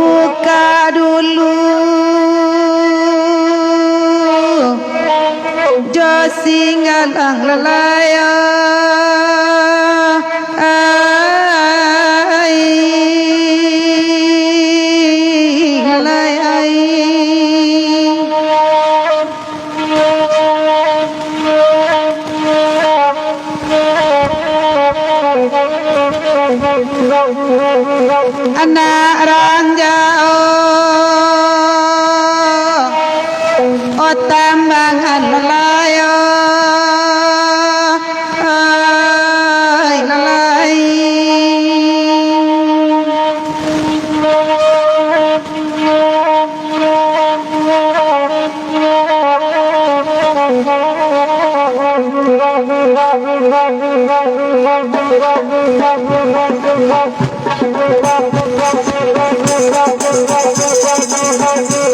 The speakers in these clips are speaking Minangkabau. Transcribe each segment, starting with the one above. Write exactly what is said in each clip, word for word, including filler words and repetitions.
Buka dulu jo singgalang lalai, ai, lalai, ai. Anak ranjau, o tambangan malayo, ai, lalai.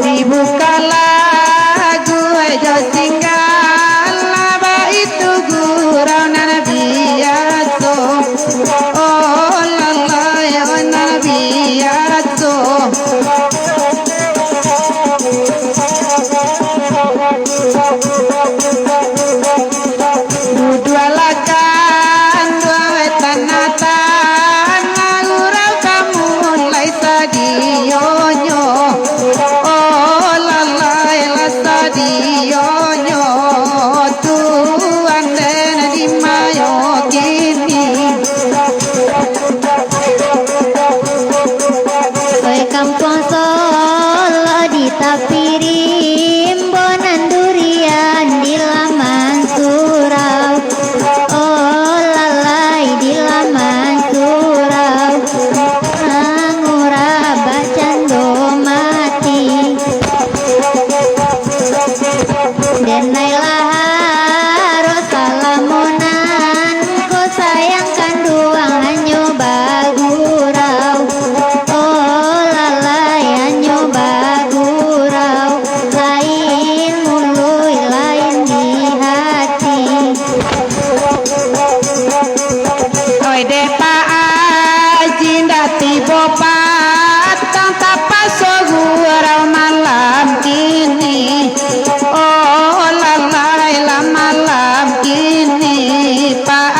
Dibuka lagu jo singgalang, baitu gurau nan biaso. Oh, lalai, oh, nan biaso. Duduaklah kanduang tanah-tanah, gurau ka mulai sadionyo. Oh, lalai lah sadionyo, tuan den di mayo kini. Oi, kampuang Solok di tapi rimbo nan durian di laman surau. Oh, lalai di laman surau, mangurap bacando mati. Denai lah harus salamonan, ko sayang kanduang hanyo bagurau. Oh, lalai hanyo bagurau, lain muluik, lain di hati. Oi, dek Pak Aji, ndak tibo patang, tapaso gurau malam kini. Oh, lalai lah malam kini, Pak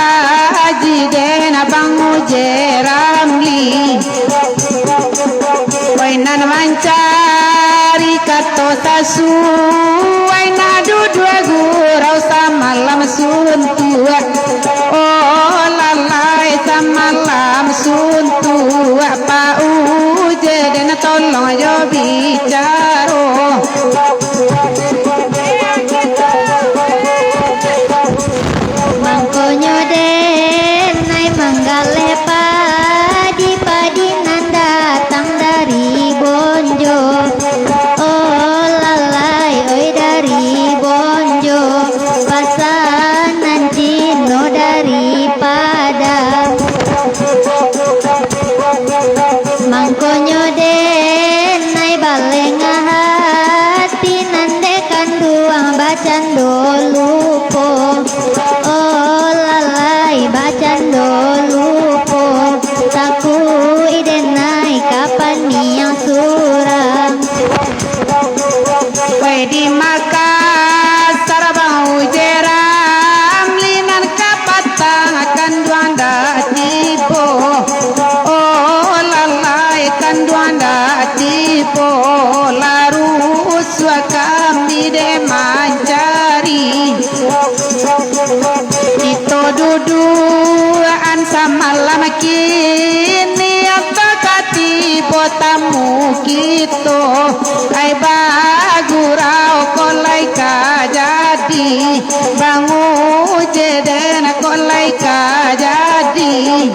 Aji den Abang Mujie Ramli. Oi, nan mancari kato sasuai, nak duduak gurau samalam suntuak. Oh, lalai samalam suntuak, Pak Mujie den tolong jo bicaro. Mangkonyo denai manggaleh padi, padi nan datang dari Bonjo. Oh, lalai, oi, dari Bonjo, pasanan Cino dari Padang. Mangkonyo denai balengah ati, nan dek kanduang bacando lupo. Oh, lalai bacando lupo, takuik denai ka paniang surang. Weh, di Makassar Bang Mujie Ramli, nan kapatang kanduang dak tibo. Oh, lalai kanduang dak tibo, lah rusuah kami dek mancari. Kito duduakan samalam kini, antah ka tibo tamu kito. Ai bagurau ko lai ka jadi, Bang Mujie den ko lai ka jadi.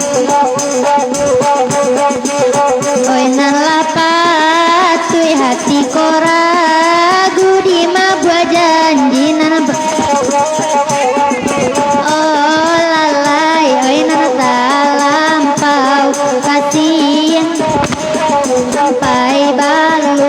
Oi, nan lah patuik hati ko ragu, dima buah janji nan ba-, oh, lalai, oi, nan talampau, kasian sampai balu.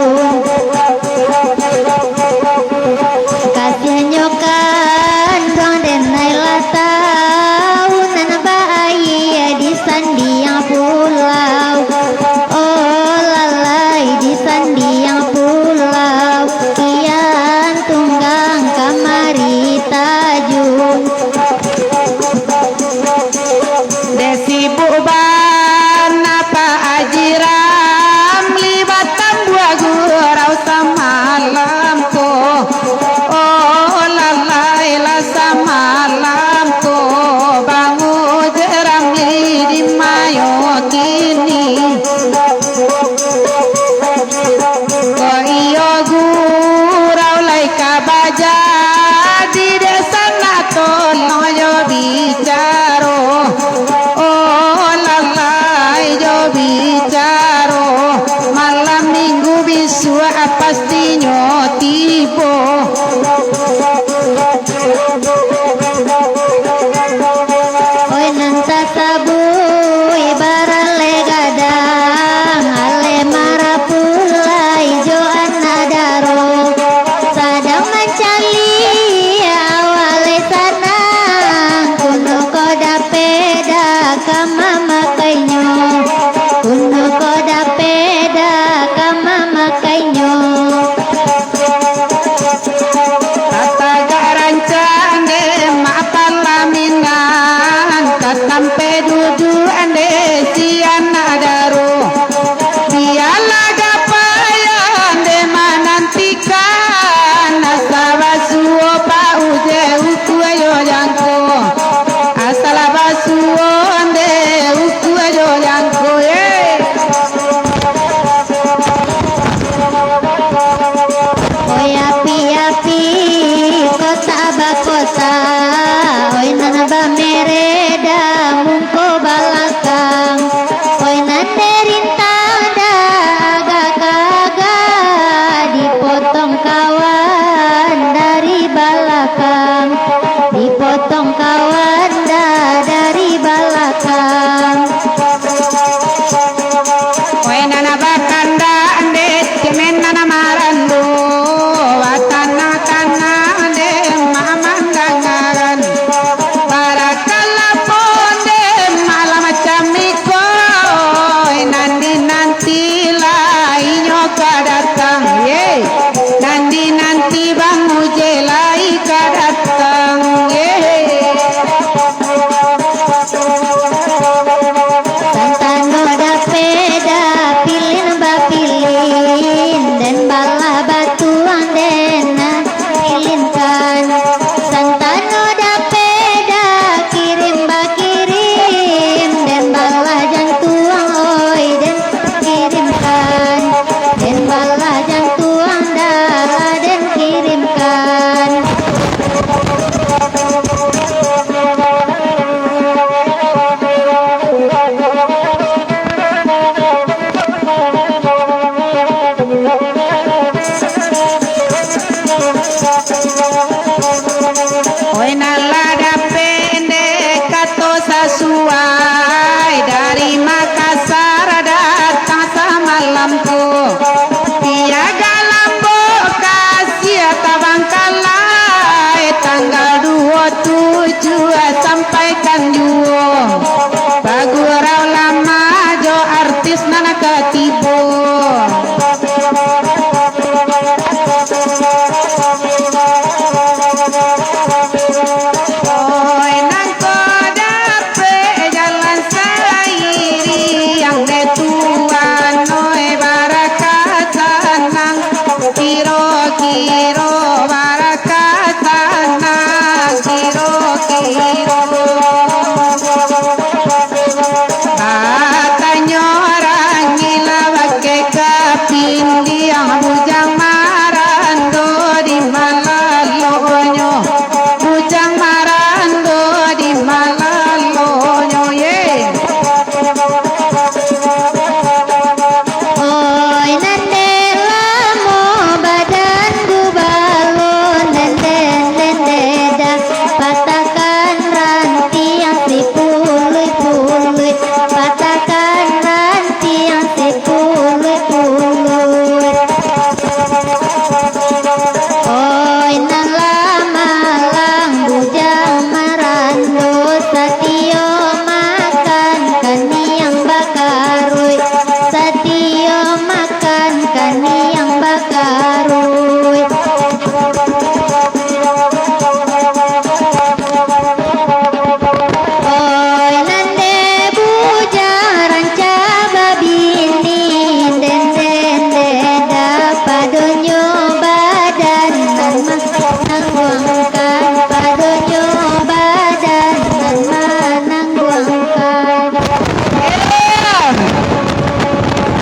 pastinyo tibo. Oi nan tasabuik baraleh gadang, aleh marapuh lai jo anak daro. Sadang mancaliak awak lai sanang, kuno ko dapek dak ka mamakainyo. Kuno ko dapek dak ka mamakainyo. Tatagak rancak dek mak palaminan, tatampek duduak dek si anak daro. Bialah gapayah dek manantikan, asa basuo paujek ukua jo jangko. Asalah basuo dek ukua jo jangko, ye. Oi api-api, kotak bakotak, oi nan bamereda mungko balakang, oi nan derintang dak agak-agak, dipotong kawan dari balakang, dipotong kawan dak dari balakang. Oi nan bakandak dek cemen nan marando, batanang-tanang dek mak mandangaran. Barakala pun dek mak lah macam iko, oi nan dinanti lai inyo ka datang, ye. Nan dinanti Bang Ujai lai ka datang, ye. Santano dapek dah pilin bapilin, den balah batuang den nan pilinkan. Santano dapek dah kirim bakirim, den balah jantuang oi den kirimkan. Den balah jantuang dah lah den kirimkan. Oi nan lah dapek dek kato sasuai, dari Makassar datang samalam ko. Piaga lambok kasiah tabangkalai, tanggal duo tujuah sampaikan juo. Pagurau lama jo artis nan ka tibo. Oi, nangko dapek jalan sairiang dek Tuan, oi, barakat sanang. Kiro-kiro barakat sanang, kiro-kiro. Batanyo rangila bakeh kapindiang, bujang marando di malalonyo, bujang marando di malalonyo, ye. Oi, nan dek lamo badan gubalo, nan dek, nan dek dah patahkan rantiang sipuluik-puluik, patahkan rantiang sipuluik-puluik. Oi, nan lah malang bujang marando, satio makan kaniang bakaruik, satio makan kaniang bakaruik. Oi, nan dek bujang rancak babini, den, den, den, dah padonyo badan nan manangguangkan, padonyo badan nan manangguangkan.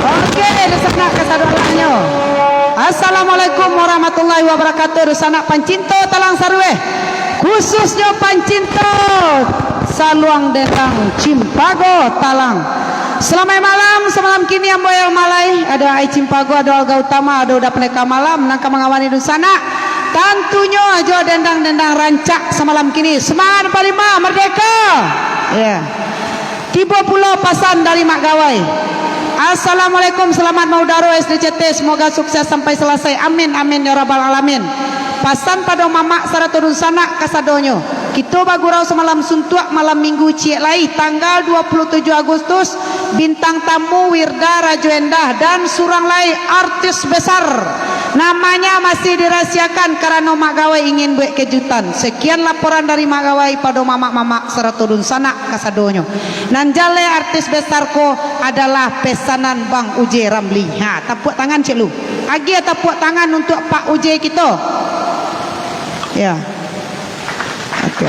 Oke, di sana kasadoalahnyo. Assalamualaikum warahmatullahi wabarakatuh. Di sana pancinto talang sarueh. Khususnyo pancinto Saluang Dendang Cimpago Talang. Salamaik malam, samalam kini ambo Yel Malai, ado Ai Cimpago, ado Alga Utama, ado Uda Pandeka Malam, nan ka mangawani dunsanak. Tantunyo jo dendang-dendang rancak samalam kini. Sumangaik Empat Lima, mardeka! Ya. Tibo pulo pasan dari Mak Gawai. Assalamualaikum, salamat maudara S D C T, semoga sukses sampai selesai. Amin, amin, ya rabbal alamin. Pasan pado mamak sarato dunsanak kasadonyo. Kito bagurau samalam suntuak malam minggu ciek lai, tanggal dua puluh tujuh Agustus, bintang tamu Wirda Rajo Endah dan surang lai artis besar. Namanya masih dirahasiakan karano Mak Gawai ingin buek kejutan. Sekian laporan dari Mak Gawai pado mamak-mamak sarato dunsanak kasadonyo. Nan jaleh artis besar ko adalah pesanan Bang Uje Ramli. Ha, tapuak tangan ciek lu. Agiah tapuak tangan untuak Pak Uje kito. Ya. Oke.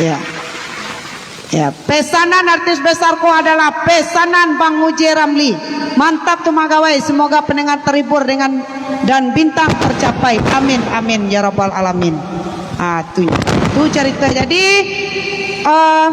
Ya. Ya, pesanan artis besar ko adalah pesanan Bang Uje Ramli. Mantap tu Mak Gawai, semoga pendengar terhibur dengan, dan bintang tercapai. Amin, amin, ya rabbal alamin. Ah, tu, tu carito. Jadi, eh,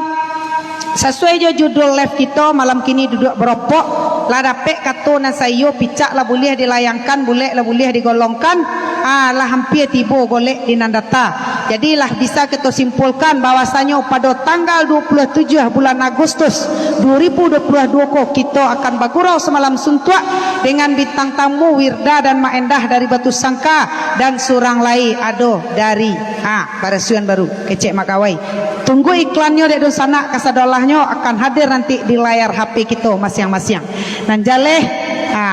sasuai jo judul live kito malam kini, Duduak Baropok, lah dapek kato nan saiyo, picak lah buliah dilayangkan, bulek lah buliah digolongkan, ah, lah hampia tibo golek di nan data. Jadi, lah bisa kito simpulkan bahwasanyo pado tanggal dua puluh tujuh bulan Agustus dua ribu dua puluh dua ko, kito akan bagurau samalam suntuak dengan bintang tamu Wirda dan Mak Endah dari Batu Sangka, dan surang lai ado dari, ha, barasuan baru, kecek Mak Gawai. Tunggu iklannyo dek dunsanak, kasadoalahnyo akan hadir nanti di layar H P kito masiang-masiang. Nan jaleh, ha,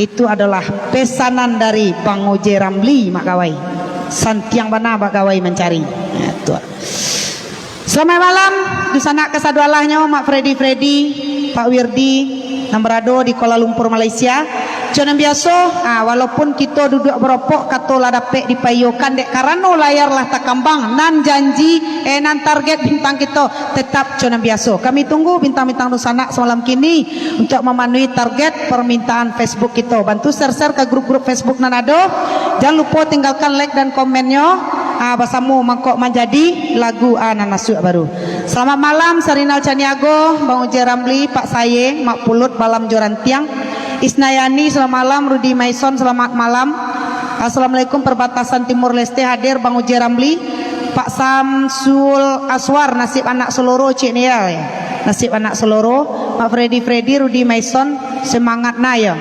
itu adalah pesanan dari Bang Uje Ramli, Mak Gawai. Santiang bana Mak Gawai mancari. Ya, tu. Salamaik malam, dunsanak kasadoalahnyo, Mak Freddy Freddy, Pak Wirdi, nan barado di Kuala Lumpur, Malaysia. Co nan biaso, ah, walaupun kito duduak baropok, kato lah dapek dipaiyokan dek karano layar lah takambang, nan janji, eh, nan target bintang kito tetap co nan biaso. Kami tunggu bintang-bintang dunsanak samalam kini untuak mamanuhi target permintaan Facebook kito. Bantu share-share ka grup-grup Facebook nan ado. Jan lupo tinggalkan like dan komennyo. Ah, basamo mangkok manjadi lagu, ah, nan masuak baru. Selamat malam, Sarinal Caniago, Bang Uje Ramli, Pak Saye, Mak Pulut, Balam Jorantiang, Isnayani, selamat malam, Rudi Maison, selamat malam. Assalamualaikum, Perbatasan Timur Leste hadir, Bang Uje Ramli, Pak Samsul Aswar, nasib anak Soloro, cik ni ya, ya. Nasib anak Soloro, Mak Freddy Freddy, Rudi Maison, semangat na ya.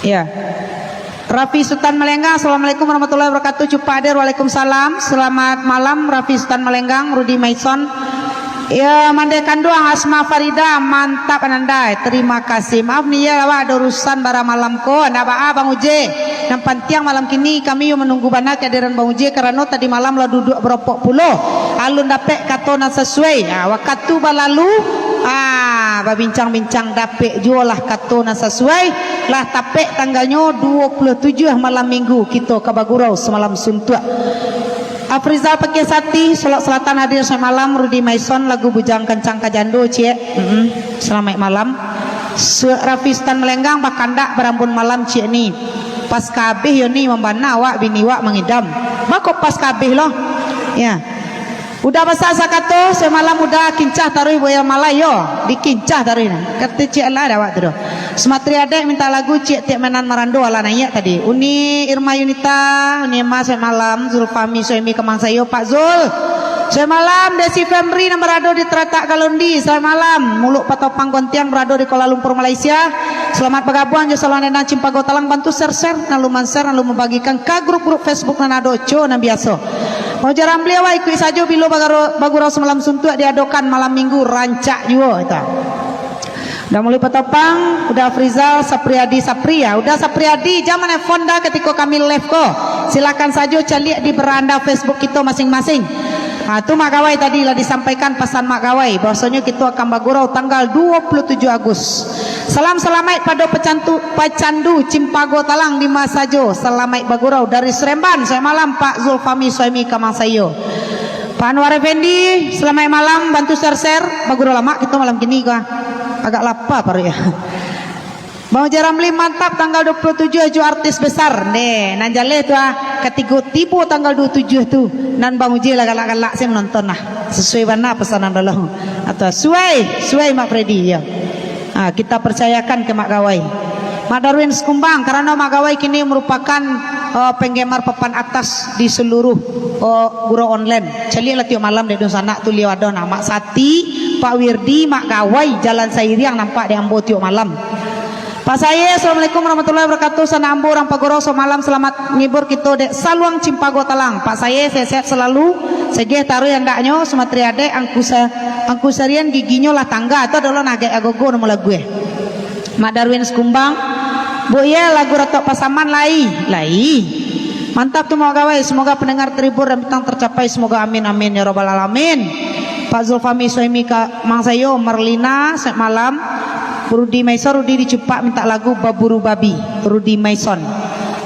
Ya. Rafi Sutan Malenggang, Assalamualaikum warahmatullahi wabarakatuh. Cupak hadir, waalaikumsalam. Selamat malam, Rafi Sutan Malenggang, Rudi Maison. Ya, Mandeh Kanduang, Asma Farida, mantap anandai. Terima kasih. Maaf ni ya, awak ada urusan bara malam ko. Ndak baa, Bang Uje. Yang pantiang malam kini kami yo manunggu bana kehadiran Bang Uje, karano tadi malam lah duduak baropok pulo. Alun dapek kato nan sasuai. Ha, wakatu balalu, ha, babincang-bincang dapek juo lah kato nan sasuai. Lah tapek tanggalnyo duo puluah tujuah malam minggu, kito ka bagurau samalam suntuak. Afrizal Pakiah Sati, Solok Selatan hadir samalam, Rudi Maison, lagu Bujang Kancang Kajando, ciek. Mm-mm. Salamaik malam. Su-, Rafi Sutan Malenggang, bakandak barambun malam, ciek ni. Pas ka abih yo ni, mambana awak, bini wak mangidam. Bako pas ka abih lo. Ya. Uda basa sakato, samalam uda kincah taruih buaya malai yo. Dikincah taruih nah. Kata ciek lah dah awak tu doh. Sumatri Adek minta lagu ciek tiap mainan marando ala naiak tadi. Uni Irma Yunita, Uni Emma samalam, Zulfahmi Suhaimi Kamang Sayo, Pak Zul. Samalam, Desi Femri nan barado di Taratak Galondi, samalam. Muluk Patopang Gontiang barado di Kuala Lumpur, Malaysia. Selamat bagabuang jo saluang dendang Cimpago Talang, bantu share-share, nan lu man-share, nan lu mambagikan ka grup-grup Facebook nan ado, co nan biaso. Mau jarang beli awak ikuik sajo bilo bagaro-, bagurau samalam suntuak diadokan malam minggu rancak juo, ita. Uda Mului Patopang, Uda Afrizal, Sapriadi Sapria. Uda Sapriadi, jan manelpon dah katiko kami live ko. Silakan sajo caliak di beranda Facebook kito masing-masing. Ha, tu Mak Gawai tadi lah disampaikan pasan Mak Gawai, bahwasonyo kito akan bagurau tanggal duo puluah tujuah Agus. Salam salamaik pado pecantu-, pacandu Cimpago Talang di ma sajo. Salamaik bagurau dari Seremban. Selamat malam, Pak Zulfahmi Suhaimi Kamang Sayo. Pak Anwar Effendi, salamaik malam, bantu share-share. Bagurau lamak kito malam kini ko. Agak lapa paruik ya. Bang Uje Ramli, mantap, tanggal duo puluah tujuah jo artis besar. Neh, nan jaleh tu ah. Katigo tibo tanggal duo tujuah tu, nan Bang Uje lah galak-galak se manonton lah. Sasuai bana pasanan dalam. Atau suai, suai Mak Freddy, ya. Ha, kita percayakan ke Mak Gawai. Mak Darwin Sekumbang, karano Mak Gawai kini merupakan, eh, penggemar papan atas di seluruh, eh, gurau online. Caliaklah tiok malam dek dunsanak tu liau ado nah. Mak Sati, Pak Wirdi, Mak Gawai, jalan sairiang nampak dek ambo tiok malam. Pak Saye, assalamualaikum warahmatullahi wabarakatuh. Sanak ambo urang Pagurau, samalam salamat ngibur kito dek Saluang Cimpago Talang. Pak Saye, sehat-sehat salalu. Segeh taruih andaknyo, Sumatri Adek, angku sa-, angku sarian giginyo lah tangga. Tu adalah nagek agogo namo lagu eh. Mak Darwin Sekumbang. Bu Ye, lagu Ratok Pasaman lai. Lai. Mantap tu Mak Gawai. Semoga pendengar terhibur dan bintang tercapai. Semoga amin, amin, ya rabbal alamin. Pak Zulfami Suhaimi ka Mang Sayo, Marlina, selamat malam. Rudi Maison, Rudi di Cupak minta lagu Baburu Babi, Rudi Maison.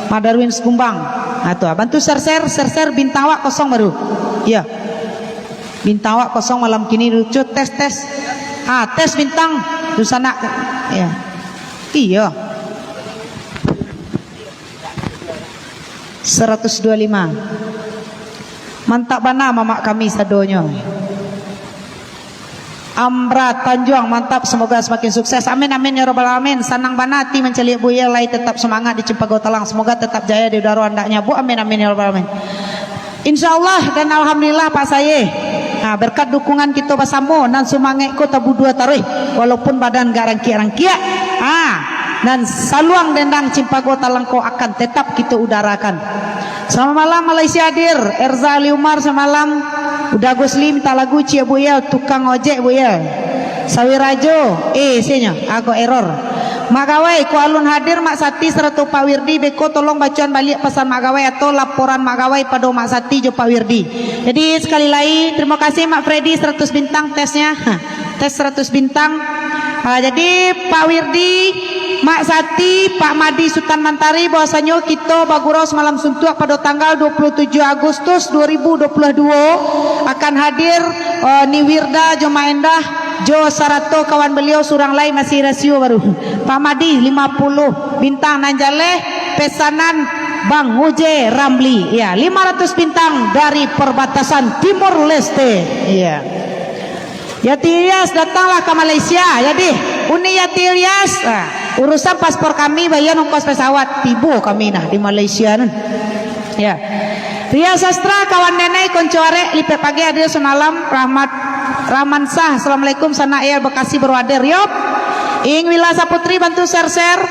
Mak Darwin Sekumbang. Ha, tu, bantu share-share, share-share, bintang awak kosong baru. Ya. Bintang awak kosong malam kini, lucu, tes, tes. Ha, tes bintang. Dunsanak. Ya. Iya. Seratus dua lima. Mantap bana mamak kami sadonyo. Amra Tanjuang, mantap, semoga semakin sukses. Amin, amin, ya rabbal alamin. Sanang bana ati mancaliak Bu Ye lai tetap semangat di Cimpago Talang. Semoga tetap jaya di udaro andaknya, Bu. Amin, amin, ya rabbal alamin. Insya Allah dan alhamdulillah, Pak Saye. Ha, berkat dukungan kito basamo, nan sumangaik ko tabudua taruih, walaupun badan gak rangkiak-rangkiak. Ha, nan Saluang Dendang Cimpago Talang ko akan tetap kito udarakan. Selamat malam Malaysia hadir. Erza Ali Umar samalam. Uda Gusli minta lagu ciek Bu Yel, tukang ojek Bu Yel. Sawi Rajo, eh, sinyo, agak error. Mak Gawai, ko alun hadir Mak Sati sarato Pak Wirdi, beko tolong bacoan baliak pasan Mak Gawai atau laporan Mak Gawai pado Mak Sati jo Pak Wirdi. Jadi, sekali lai, terima kasih Mak Freddy seratus bintang tesnya. Tes seratus bintang. Ah, jadi, Pak Wirdi, Mak Sati, Pak Madi Sutan Mantari, bahwasanyo kito bagurau samalam suntuak pado tanggal dua puluh tujuh Agustus dua ribu dua puluh dua akan hadir, eh, Ni Wirda jo Mak Endah, jo sarato kawan baliau surang lai masih rasio baru. Pak Madi, lima puluh bintang nan jaleh, pesanan Bang Uje Ramli. Ya, lima ratus bintang dari perbatasan Timor Leste. Ya. Yati Ilyas, datanglah ka Malaysia. Jadi, Uni Yati Ilyas, ah, urusan paspor kami, bayar ongkos pesawat, tibo kami nah di Malaysia nun. Ya. Ria Sastra, kawan denai, konco arek, Lipek Pagi hadir samalam, Rahmat, Rahman Sah, assalamualaikum, sanak Eyal Bekasi baru hadir, yop. Ing Wila Saputri, bantu share-share.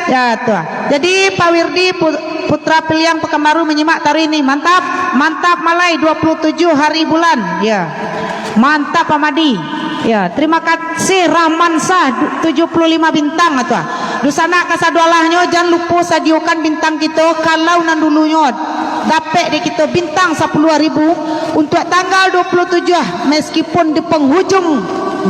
Ya, tu ah. Jadi, Pak Wirdi, Pu-, Putra Piliang Pekanbaru menyimak taruih ni. Mantap, mantap malai dua puluh tujuh hari bulan. Ya. Mantap, Pak Madi. Ya, terima kasih Rahman Sah, tujuh puluh lima bintang tu ah. Dunsanak kasadoalahnyo, jan lupo sadiokan bintang kito, kalau nan dulunyo dapek dek kito bintang sapuluah ribu, untuak tanggal dua puluh tujuh, meskipun di penghujung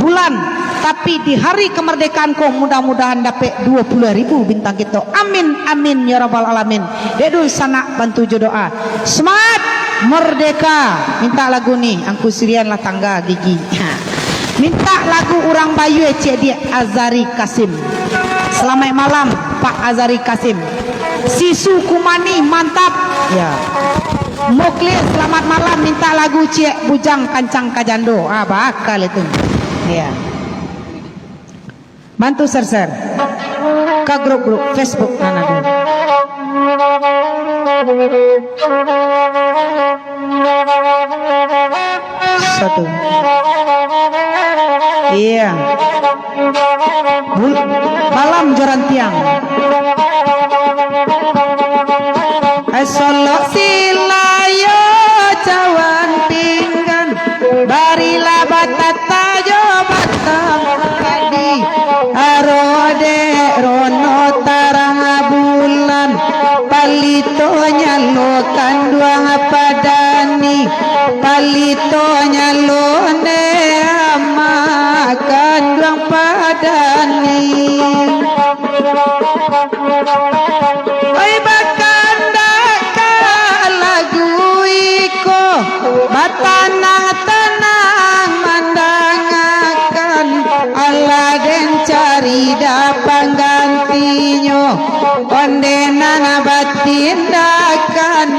bulan, tapi di hari kemerdekaan ko, mudah-mudahan dapek dua puluah ribu bintang kito. Amin, amin, ya rabbal alamin. Dek dunsanak bantu jo doa. Semangat! Merdeka! Minta lagu ni, Angku Sirian lah tangga gigi. Ha. Minta lagu Urang Bayue, Cik Diak Azari Kasim. Selamat malam, Pak Azari Kasim. Sisu Kumani, mantap. Ya. Muklis, selamat malam. Minta lagu Ciek Bujang Kancang Kajando. Ah, bakal itu. Ya. Bantu share-share ka grup-grup Facebook nan ado. Satu. Iya. Bul-, malam jorantiang. Ai solok silayo cawan pinggan. Barilah batata jo batang padi, aro dek rono tarang bulan, palito nyalo kanduang padani, palito nyalo ne amak kanduang padani. Oi, bakandak ka lagu iko, batanang-tanang mandangakan, alah den cari dah panggantinyo, onde nan batindakan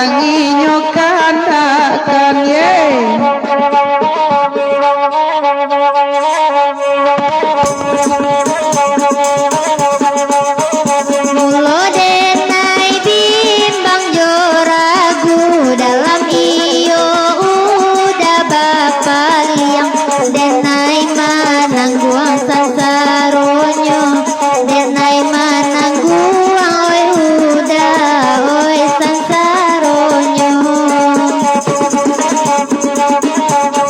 Inyo kandakan, ye. Mulo denai bimbang jo ragu, dalam iyo udah bapaliang, denai manangguang sansaronyo. Denai manangguang, oi uda, oi sansaronyo.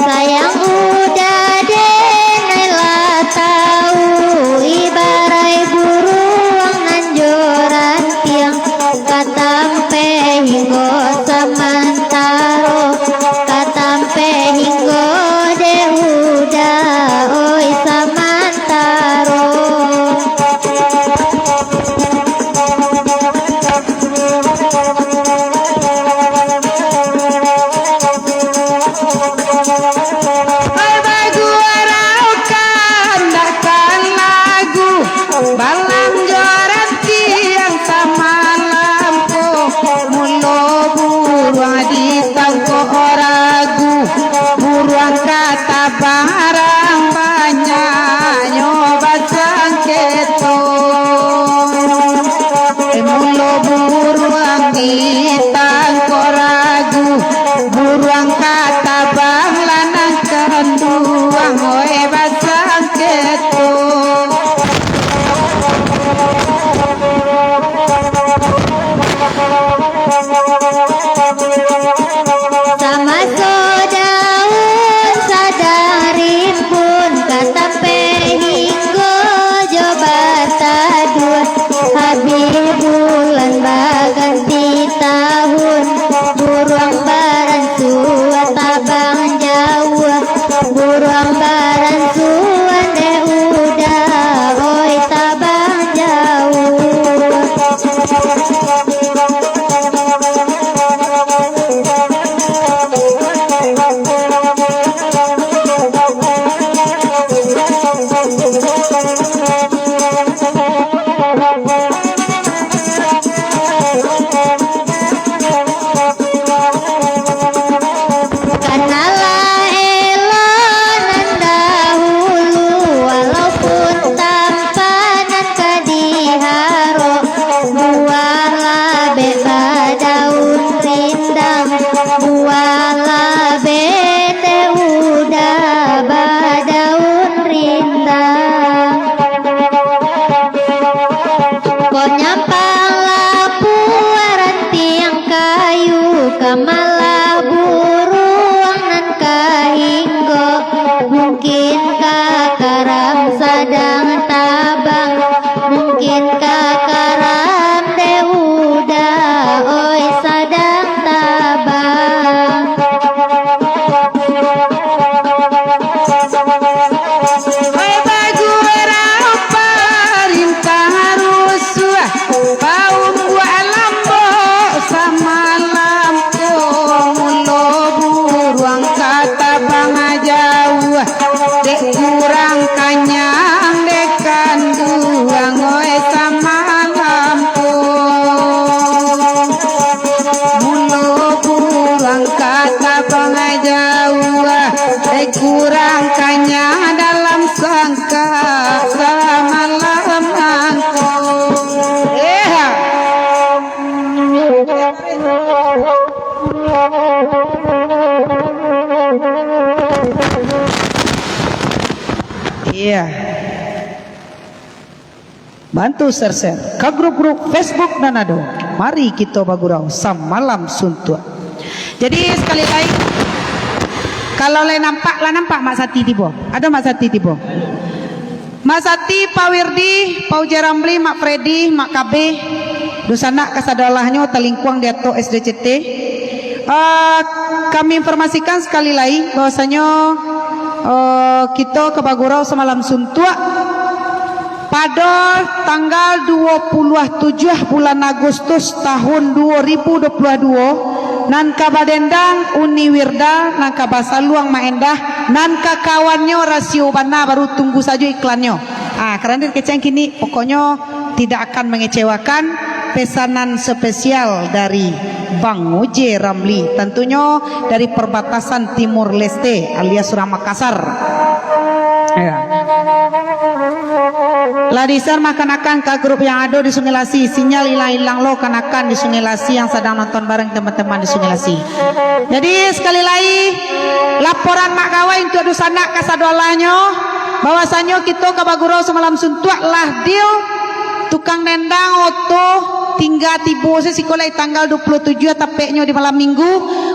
Sayang uda, denai lah tau, ibarai buruang nan jo rantiang, ka tampek hinggo samantaro, ka tampek hinggo dek uda, oi saman taro. Oi, bagurau kandakan lagu, balanjoran tiang samalam ko, mulo buruang ditangkok ragu, buruang ka tabang, banyaknyo basangketo. Mulo buruang ditangkok ragu, buruang ka tabang lanang kanduang, oi basangketo. Samaso daun sadang rimbun, ka tampek hinggo jo bataduah. Habih bulan baganti tahun, buruang baransua tabang jauah. Buruang baransua dek uda, oi tabang jauah. Kanalah elok nan dahulu, walaupun tampan nan ka diharok. Buah labek badaun rindang, buah labek dek uda badaun rindang. Kok nyampang lapuak rantiang kayu, ka malah buruang nan ka hinggo. Mungkin ka karam sadang tabang, mungkin ka karam dek uda, oi sadang tabang. Oi bagurau parintah rusuah, paumbuak lambok samalam ko, mulo buruang ka tabang jauah. Dek kurang kanyang, dek kanduang, oi samalam ko. Mulo buruang ka tabang jauah, dek kurang kanyang dalam sangka samalam ko. Eh, ha. Iya. Bantu share-share ka grup-grup Facebook nan ado. Mari kito bagurau samalam suntuak. Jadi, sakali lai, kalau lai nampak, lah nampak Mak Sati tibo. Ado Mak Sati tibo. Mak Sati, Pak Wirdi, Pak Uja Ramli, Mak Fredi, Mak Kabe, dunsanak kasadolahnyo talingkuang di ateh S D C T. Eh, kami informasikan sakali lai bahwasanyo, eh, kito ka bagurau samalam suntuak pado tanggal duo puluah tujuah bulan Agustus tahun duo ribu duo puluah duo, nan ka badendang Uni Wirda, nan ka basaluang Mak Endah, nan ka kawannyo rasio bana, baru tunggu sajo iklannyo. Ah, karano kecek kini, pokoknyo tidak akan mengecewakan. Pesanan spesial dari Bang Uje Ramli, tentunyo dari perbatasan Timur Leste alias urang Makassar. Ya. Lah di-share mah kanakan ka grup yang ado di Sungai Lasi. Sinyal ilang-ilang lo kanakan di Sungai Lasi yang sadang nonton bareng teman-teman di Sungai Lasi. Jadi, sekali lai, laporan Mak Gawai untuak dunsanak kasadoalahnyo, bahwasanyo kito ka bagurau samalam suntuak lah deal. Tukang nendang oto tingga tibo se siko lai tanggal dua puluh tujuh, tapeknyo di malam minggu,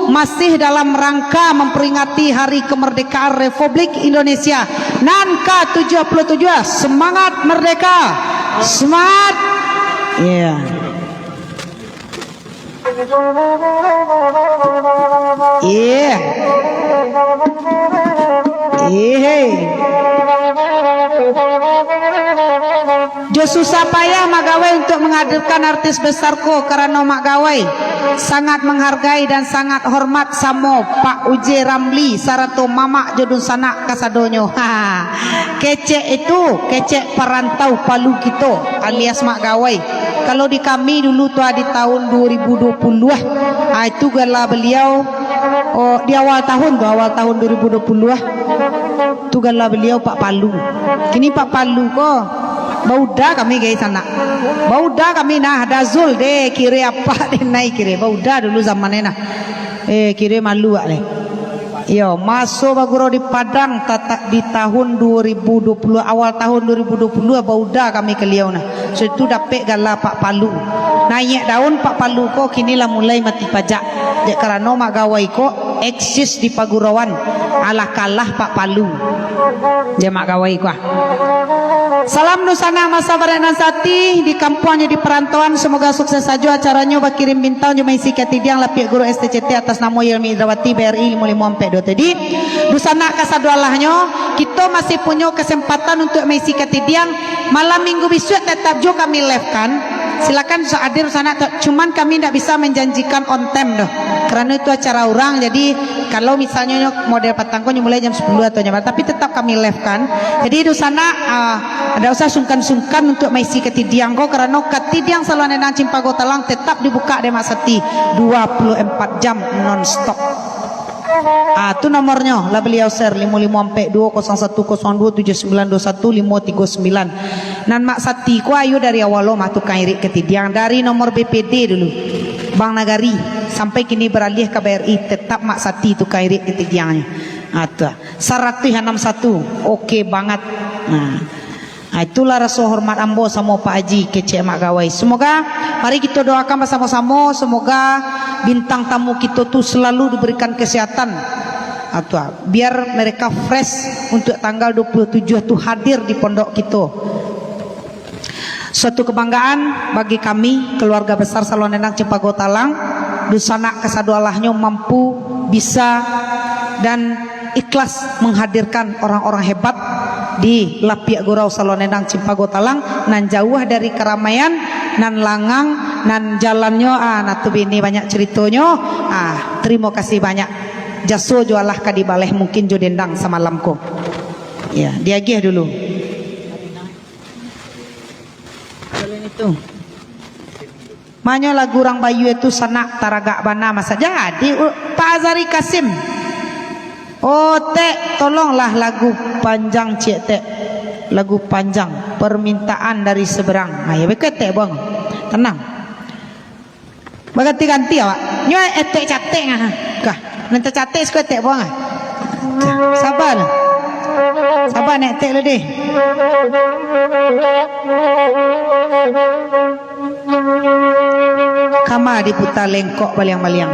masih dalam rangka memperingati Hari Kemerdekaan Republik Indonesia nan ka tujuh puluh tujuh. Semangat merdeka! Semangat! Iya. Ih. Ih. Jo susah payah Mak Gawai untuak menghadirkan artis besar ko, karano Mak Gawai sangat menghargai dan sangat hormat samo Pak Uje Ramli sarato mamak jo dunsanak kasadonyo. Kecek itu, kecek parantau Palu kito, alias Mak Gawai. Kalau di kami dulu tu, ah, di tahun dua ribu dua puluh, ah, itu gala beliau, oh, di awal tahun tu, awal tahun dua ribu dua puluh, ah, tu gala beliau Pak Palu. Kini Pak Palu ko, bauda kami gai sanak. Bauda kami nah, Dazul deh, kire apa deh nai kire. Bauda dulu zaman e nah. Eh, kire malu awak deh. Iyo, maso bagurau di Padang tatak di tahun dua ribu dua puluh, awal tahun dua ribu dua puluh, bauda kami ka liau nah. Sudah tu dapek gala Pak Palu. Naiak daun Pak Palu ko kini lah mulai mati pajak. Dek karano Mak Gawai ko eksis di pagurauan. Alah kalah Pak Palu. Dek Mak Gawai ko ah. Salam dunsanak masa baranak nan sati, di kampuang jo di parantauan, semoga sukses sajo acaranyo bakirim bintang jo maisi katidiang lapiak guru S T C T atas namo Yelmi Indrawati B R I limo limo ampek dua tadi. Dunsanak kasadoalahnyo, kito masih punyo kasempatan untuak maisi katidiang. Malam minggu bisuak tetap juo kami live kan. Silakan sa-, hadir sanak, ta-, cuman kami ndak bisa manjanjikan on time doh. Karano itu acara urang, jadi kalau misalnyo nyo model patang ko nyo mulai jam sapuluah atau jam, tapi tetap kami live kan. Jadi dunsanak, ah, ndak usah sungkan-sungkan untuak maisi katidiang ko, karano katidiang Saluang Nendang Cimpago Talang tetap dibukak dek Mak Sati dua puluh empat jam non stop. Ah, tu nomornyo, lah baliau share, limo limo ampek duo kosong satu kosong duo tujuh sembilan duo satu limo tigo sembilan. Nan Mak Sati ko ayo dari awal lo mah tukang irik katidiang, dari nomor B P D dulu, Bank Nagari, sampai kini baraliah ka B R I, tetap Mak Sati tukang irik katidiangnyo. Ah, tu ah. Saratuih anam satu, oke banget. Nah. Ah, itulah raso hormat ambo samo Pak Haji, kecek Mak Gawai. Semoga, mari kito doakan basamo-samo, semoga bintang tamu kito tu selalu diberikan kesehatan. Ah, tu ah, biar mereka fresh untuk tanggal dua puluh tujuh tu hadir di pondok kito. Suatu kebanggaan bagi kami, keluarga besar Saluang Nendang Cimpago Talang, dunsanak kasadoalahnyo mampu, bisa, dan ikhlas menghadirkan orang-orang hebat di lapiak gurau Saluang Nendang Cimpago Talang, nan jauah dari keramaian, nan langang, nan jalannyo, ah, nah tu bini banyak ceritonyo. Ah, terima kasih banyak. Jaso juo lah ka dibaleh mungkin jo dendang samalam ko. Ya, diagiah dulu. Manyo lagu urang Bayu itu sanak taragak bana masa. Jadi, u-, Pak Azari Kasim. Oh, Tek, tolonglah lagu panjang ciek, Tek. Lagu panjang, Permintaan dari Seberang. Nah, ya, beko, Tek, buang. Tenang. Baganti-ganti awak. Nyo etek catek ngah. Kah. Nan tacatek siko etek buang ah. Saba lah. Saba nak etek lu deh. Kama diputa lengkok baliang-baliang.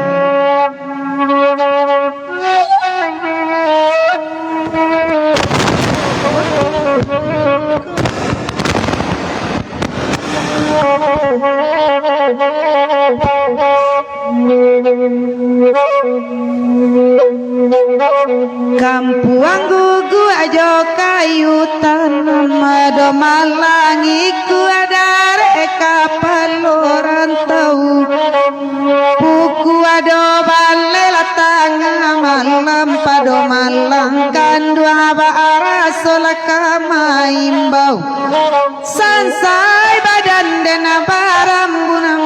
Kampuang guguak jo kayu tanam, ado malang ikua darek kapalo rantau. Pukua ado balai lah tangah malam, pado malang kanduang ba araso lah ka maimbau. Sansai badan den barambunan.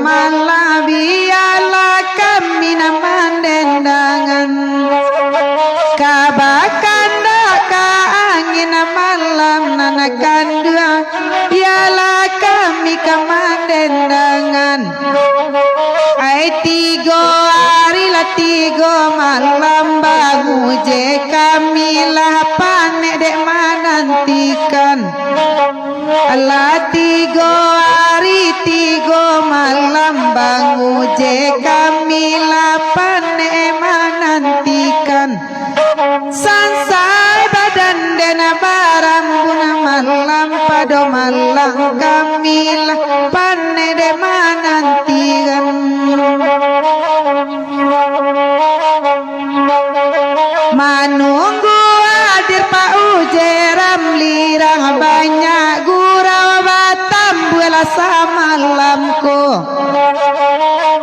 Alah, bialah kami nan mandendangan, ka bakandak ka angin malam nan kanduang, bialah kami ka mandendangan. Ai tigo ari lah tigo malam, banguje kami lah panek dek manantikan. Alah tigo ari tigo malam, banguje kami lah panek manantikan. Sansai badan den barambun malam, pado malam kami lah panek dek manantikan. Manunggu hadir Pak Uje Ramli, rang banyak gurau batambuah lah samalam ko.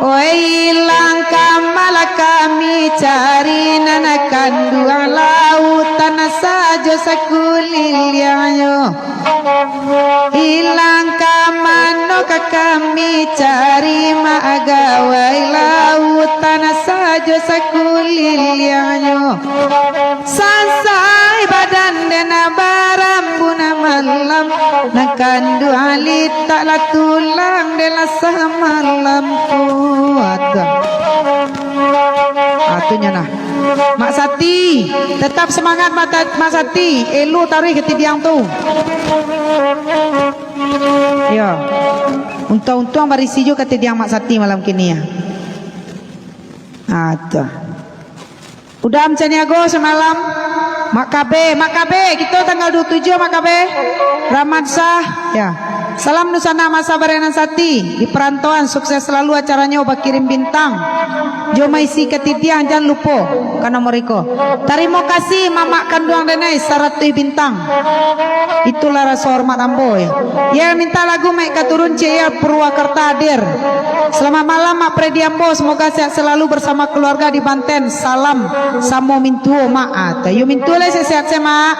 Oi, ilang ka ma lah kami cari, nan kanduang lautan sajo sakuliliangnyo. Ilang ka mano ka kami cari, mak gawai lautan sajo sakuliliangnyo. Sansai badan den barambun malam, nan kanduang litak lah tulang den lah samalam ko. Atuh. Atunyo nah. Mak Sati, tetap semangat Mak Ta-, Mak Sati, elu taruih katidiang tu. Yo. Untuang-untuang barisi jo katidiang Mak Sati malam kini ya. Ah, tu. Udah mancaniago samalam. Mak Kabe, Mak Kabe, kito tanggal dua puluh tujuh Mak Kabe. Rahmat Sah, ya. Salam dunsanak masa barengan Sati di perantauan, sukses selalu acaranyo, bakirim bintang jo maisi katidiang, jan lupo ka nomor iko. Tarimo kasih mamak kanduang denai saratuih bintang. Itulah raso hormat ambo, ya. Ya, minta lagu Mek Katurun, Cia Purwakarta hadir. Selamat malam Mak Fredi ambo, semoga sehat selalu bersama keluarga di Banten. Salam samo mintuo Mak. Ah, tayu mintuo lah, sehat-sehat se Mak.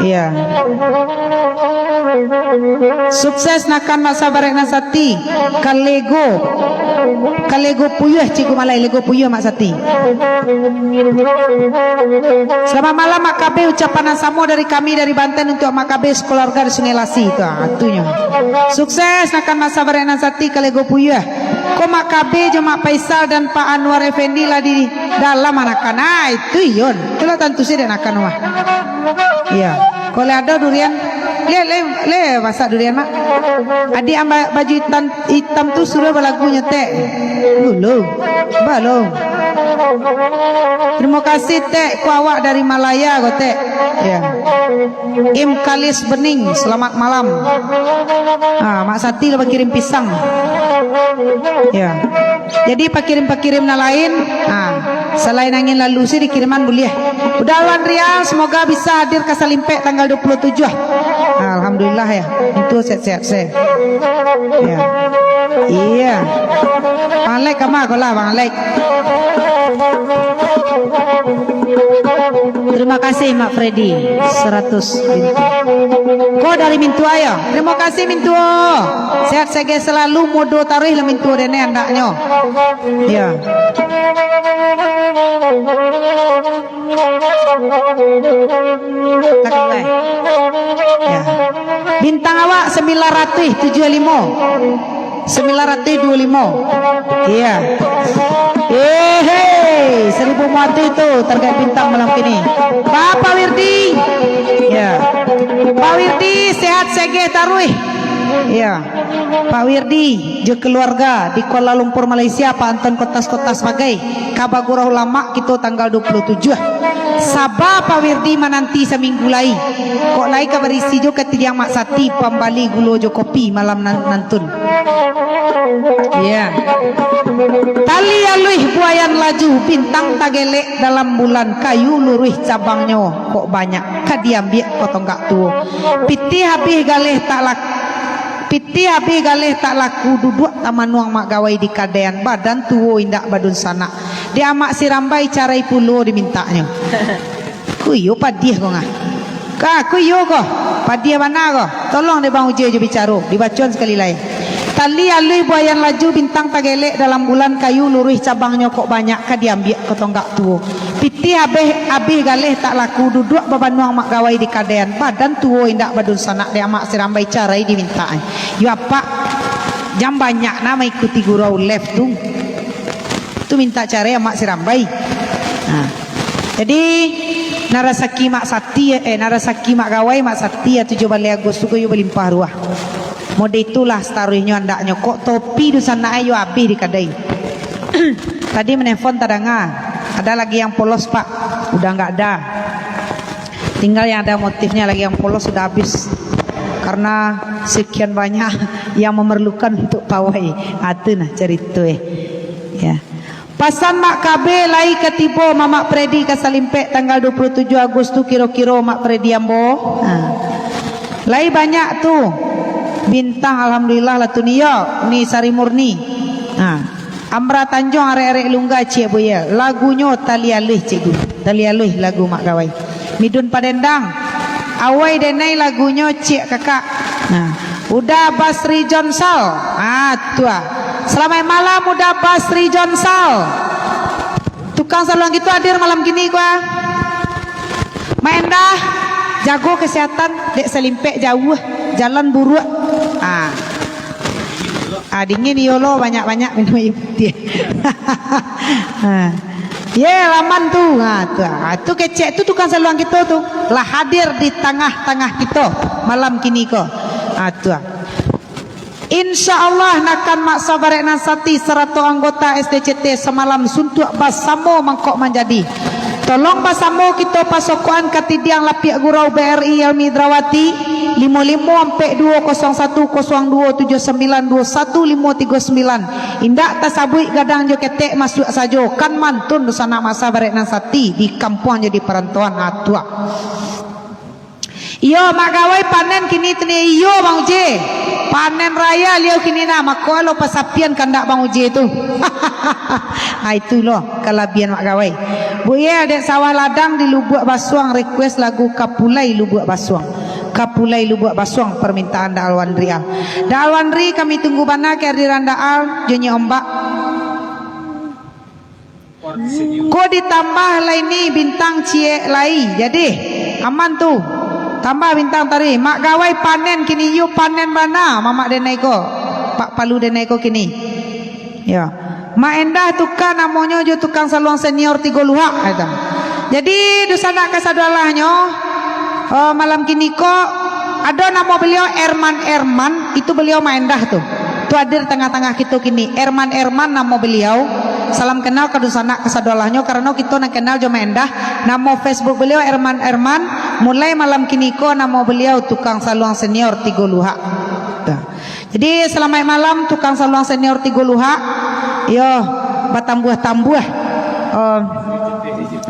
Iya. Sukses nakan masa barek nan Sati. Kalego. Kalego puyuh Cikgu Malai, lego puyuh Mak Sati. Selamat malam Mak Kabe, ucapan nan samo dari kami dari Banten untuk Mak Kabe sekeluarga di Sungai Lasi tu. Ah, itunya. Sukses nakan masa barek nan Sati, kalego puyuh. Ko Mak Kabe jo Mak Faisal dan Pak Anwar Effendi lah di dalam anakan. Ah, itu iyo. Itulah tantu sih dek nakan mah. Iya. Ko le ado durian, le, le, le masak durian, Mak. Adik amba baju itam, itam tu suruh balagu nyo, Tek. Belum. Belum. Terima kasih, Tek. Ko awak dari Malaya ko, Tek. Ya. Im Kalis Bening, selamat malam. Ah, Mak Sati lah bakirim pisang. Ya. Jadi pakirim-pakirim nan lain, ah, salain angin lalu si dikiriman buliah. Udah Wan Rial, semoga bisa hadir ka Salimpek tanggal dua puluh tujuh. Alhamdulillah ya. Itu sehat-sehat se. Ya. Iya. Bang Alek kama ko lah, Bang Alek. Terima kasih Mak Freddy, seratus bintang. Ko dari Mintuo yo. Terima kasih Mintuo. Sehat seger selalu, mudo taruih lah Mintuo dene andaknyo. Ya. Takalai. Ya. Bintang awak sembilan ratus tujuh limo. Sembilan ratus dua limo. Iya. Eh, hei, seribu mati tu target bintang malam kini. Bapak Wirdi. Ya. Pak Wirdi sehat seger taruih. Ya. Pak Wirdi jo keluarga di Kuala Lumpur, Malaysia, Pak Anton Kotas-Kotas bagai. Ka bagurau lamak kito tanggal dua puluh tujuh. Saba Pak Wirdi mananti saminggu lai. Kok lai ka barisi jo katidiang Mak Sati pambali gulo jo kopi malam nan-, nantun. Ya. Tali aluih buayan laju, bintang tagelek dalam bulan, kayu luruih cabangnyo kok banyak, ka diambiak ko tonggak tuo. Pitih habih galeh tak lak-, pitih habih galeh tak laku, duduak tamanuang mak gawai di kadaian, badan tuo indak badunsanak. Di amak sirambai carai pulo dimintaknyo. Kuyo padiah ko ngah. Ka, ko iyo ko, padiah bana ko. Tolong dek Bang Uje jo bicaro, dibacoan sakali lai. Tali aluih buayan laju, bintang tagelek dalam bulan, kayu luruih cabangnyo kok banyak, ka diambiak ko tonggak tuo. Pitih abih, abih galeh tak laku, duduak babanuang Mak Gawai di kadaian, badan tuo indak badunsanak, dek Amak Sirambai carai dimintak. Yo apak, jan banyak na maikuti gurau live tu. Tu mintak carai Amak Sirambai. Nah. Jadi, nan rasaki Mak Sati, eh, nan rasaki Mak Gawai, Mak Sati, tujuah baleh Agustus ko yo balimpah ruah. Mode itulah sataruihnyo andaknyo. Kok topi dunsanak e yo abih di kadai. Tadi menelpon tadanga. Ada lagi yang polos, Pak? Udah nggak ada. Tinggal yang ada motifnya lagi, yang polos sudah habis. Karena sekian banyak yang memerlukan untuk pawai. Ah, tu nah carito, eh. Ya. Pasan Mak Kabe lai ka tibo, Mamak Fredi ka Salimpek tanggal dua puluh tujuh Agustus kiro-kiro, Mak Fredi ambo. Ha. Lai banyak tu. Bintang, alhamdulillah lah tu ni yo. Ni Sari Murni. Ha. Amra Tanjuang, arek-arek Lungga, ciek buya. Lagunyo Tali Aluih, Cikgu. Tali Aluih lagu Mak Gawai. Midun Padendang. Awai denai lagunyo, ciek kakak. Nah. Uda Basri Jonsal. Ah, tu ah. Salamaik malam, Uda Basri Jonsal. Tukang saluang kito hadir malam kini ko ah. Mak Endah, jago kesehatan, dek Salimpek jauah, jalan buruak. Ah. Ah, dingin iyo lo, banyak-banyak minum aia putiah. Ha. Ye, laman tu. Ha, tu. Ha, tu kecek tu tukang saluang kito tu. Lah hadir di tangah-tangah kito malam kini ko. Ha, tu. Insya Allah, nakan Mak Sabarek Nan Sati sarato anggota S D C T samalam suntuak basamo mangkok manjadi. Tolong basamo kito pasokoan ka tidiang lapiak gurau B R I Yelmi Indrawati, limo limo ampek duo kosong satu kosong duo tujuh sambilan duo satu limo tigo sambilan. Indak tasabuik gadang jo ketek, masuak sajo, kan mantun dunsanak Mak Sabarek Nan Sati di kampuang jo di parantoan atuak. Iyo, Mak Gawai panen kini tu ni. Iyo, Bang Uje. Panen raya liau kini nah, mako lo pasapian kandak Bang Uje tu. Ha, itu lo kalabian Mak Gawai. Bu Yel, dek sawah ladang di Lubuak Basuang, request lagu Kapulai Lubuak Basuang. Kapulai Lubuak Basuang, permintaan Da Alwandri Al. Da Alwandri, kami tunggu bana kehadiran Da Al, jo Nyi Ombak. Ko ditambah lai ni bintang ciek lai. Jadi, aman tu. Tambah bintang tadi. Mak Gawai panen kini, iyo panen bana, Mamak denai ko. Pak Palu denai ko kini. Yo. Mak Endah tuka namonyo jo tukang saluang senior Tigo Luhak, kata. Jadi, dunsanak kasadolahnyo, oh, malam kini ko, ado namo beliau Erman Erman, itu beliau Mak Endah tu. Tu hadir tangah-tangah kito kini. Erman Erman namo beliau. Salam kenal ka dunsanak kasadolahnyo, karano kito nan kenal jo Mak Endah. Namo Facebook beliau Erman Erman. Mulai malam kini ko namo beliau tukang saluang senior Tigo Luhak. Tuh. Jadi, salamaik malam tukang saluang senior Tigo Luhak. Yo, batambuah-tambuah. Oh,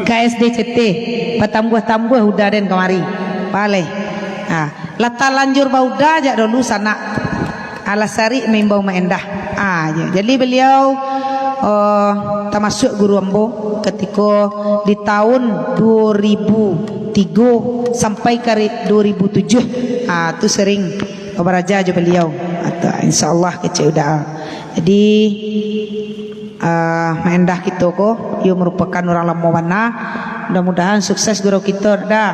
ka S D C T. Batambuah-tambuah udah den kamari. Baleh. Ha, lah talanjur baudah jak dulu sanak. Alah sarik maimbau Mak Endah. Ah, ya. Jadi beliau, eh, tamasuak guru ambo katiko di tahun dua ribu tigo sampai ka ri-, dua ribu tujuh. Ah, tu sering baraja jo beliau. Ah, tu, insyaallah kecek udah. Jadi, Ah, Mak Endah kito ko, iyo marupokan urang lamo bana. Mudah-mudahan sukses guru kito, Da.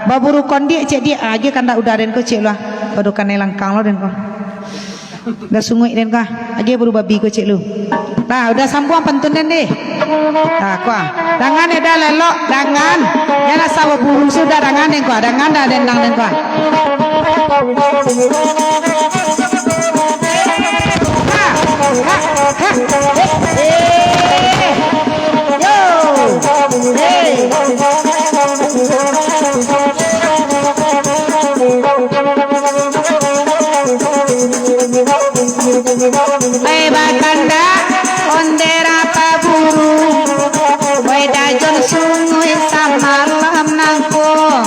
Baburu kondiak, cek diak, ah, agiah kandak udah den ko, cek lu, ah. Pado kanai langkang lo den ko. Udah sunguik den ko, ah. Agiah buru babi ko, cek lu. Nah, udah sambuang pantun den deh. Nah, ko, ah. Dangan, eh, Da, lelok, dangan. Jan asa baburu sudah, dangan den ko, ah. Dangan Da, den, dangan den ko, ah. Lai bakandak ondeh rapaburu, wai dajon sunguik samalam nangko.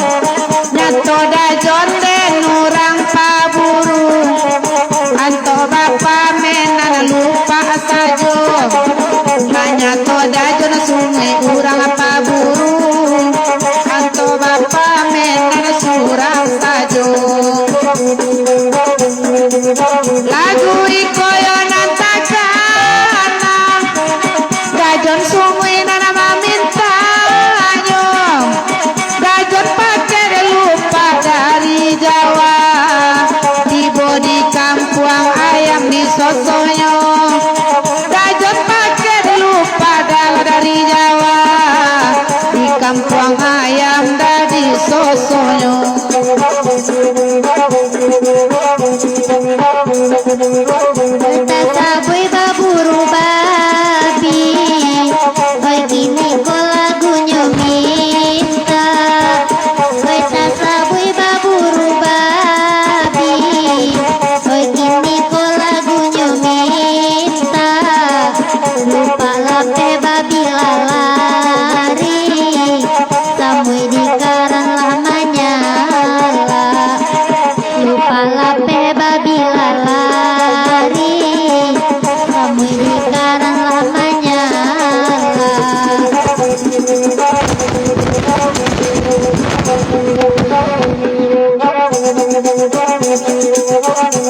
Nyato dajon den urang paburu,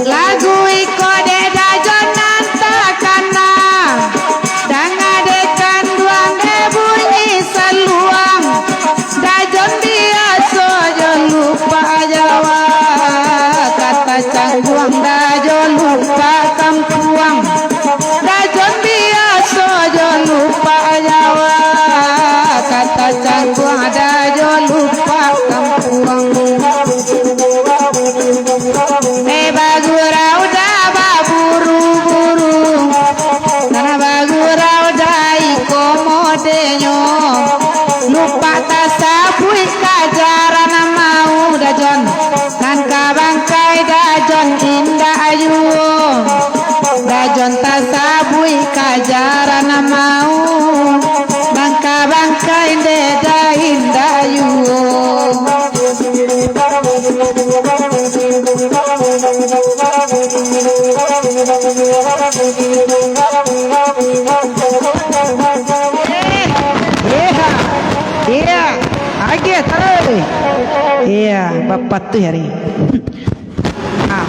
Lagu iko dek Dajon nan takana, danga dek kanduang dek bunyi saluang. Dajon biaso jo lupak Jawa, kata cangkuang Dajon lupak kampuang. Dajon biaso jo lupak Jawa, kata cangkuang Dajon lupak kampuang. Eh, bagurau dah baburu-buru, tanah bagurau dah iko modenyo. Lupak tasabuik kajaran mau Dajon, nan ka bangkai Dajon indak juo. Dajon tasabuik kajaran mau, nan ka bangkai dek dah indak juo. Iya, iya, agiah taruih. Iya, bapatuih ari. Ha,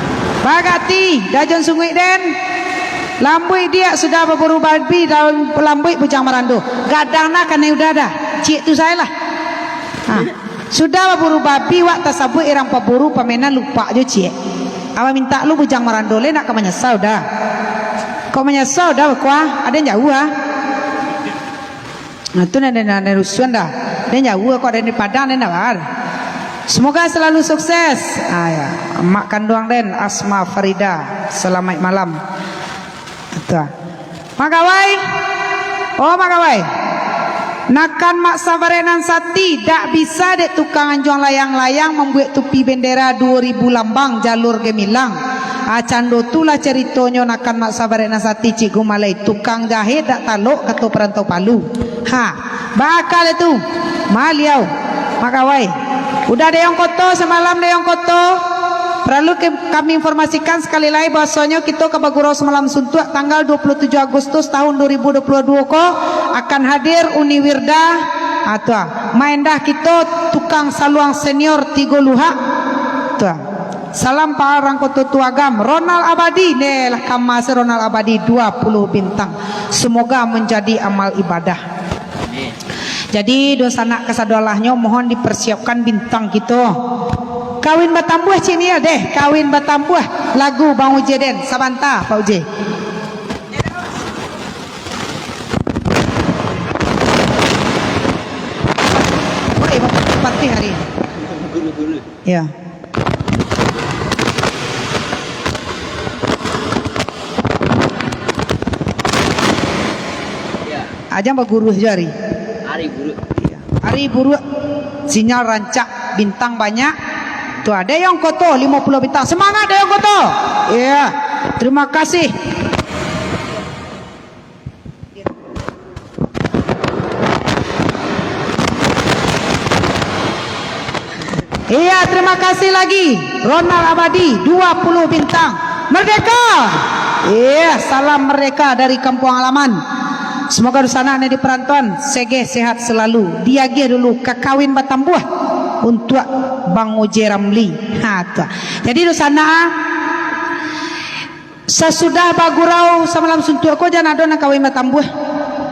bagati, Dajon Sunguik den. Lambuik diak sudah baburu babi, daun lambuik bujang marando. Gadang nah kanai udah dah. Ciek tu sajolah. Ha. Sudah baburu babi, wak tasabuik urang paburu pamenan lupak jo ciek. Awa mintak lu bujang marando le nak ka manyasau dah. Kok manyasau dah bakuah, ado nan jauah ah. Nah, tu nan, nan, nan rusuhan dah. Ado nan jauah kok, ado nan di Padang, ado nan di Bar. Semoga selalu sukses. Ah, ya. Mak kanduang den, Asma Farida. Salamaik malam. Itu ah. Mak Gawai. Oh, Mak Gawai. Nakan Mak Sabarek nan sati, dak bisa dek tukang anjuang layang-layang mambuek tupi bendera duo ribu lambang jalur gemilang. Ah, cando tu lah caritonyo nakan Mak Sabarek nan sati, Cik Gumalai. Tukang jahit dak talok, kato parantau Palu. Ha, baa kali tu. Maliau, Mak Gawai. Udah Deyong Koto, samalam Deyong Koto. Paralu ke-, kami informasikan sakali lai bahwasonyo kito ka bagurau samalam suntuak tanggal dua puluh tujuh Agustus tahun dua ribu dua puluh dua ko akan hadir Uni Wirda, ah, tu ah, maendah kito tukang saluang senior tigo luhak. Tu ah. Salam Pak Rangkoto Tuagam, Ronald Abadi, neh lah kama se Ronald Abadi dua puluh bintang. Semoga menjadi amal ibadah. Amin. Jadi, dunsanak kasadolahnyo, mohon dipersiapkan bintang kito. Kawin batambuah cik ni deh, kawin batambuah lagu Bang Uje den. Sabanta, Pak Uje. Oi, Bapak Patih hari ini. Guru-guru. Ya. Ajan baguru sajo ari. Ari buruak. Ari buruak. Sinyal rancak, bintang banyak. Tu ah, Deyong Koto, limo puluah bintang. Semangat, Deyong Koto. Iya. Terima kasih. Iya, terima kasih lagi. Ronald Abadi, dua puluh bintang. Merdeka! Iya, salam merdeka dari kampung halaman. Semoga dunsanak nan di perantauan segeh sehat selalu. Diagiah dulu ka kawin batambuah untuak Bang Uje Ramli. Ha, tu. Jadi, dunsanak, sasudah bagurau samalam suntuak ko, jan ado nan kawin batambuah.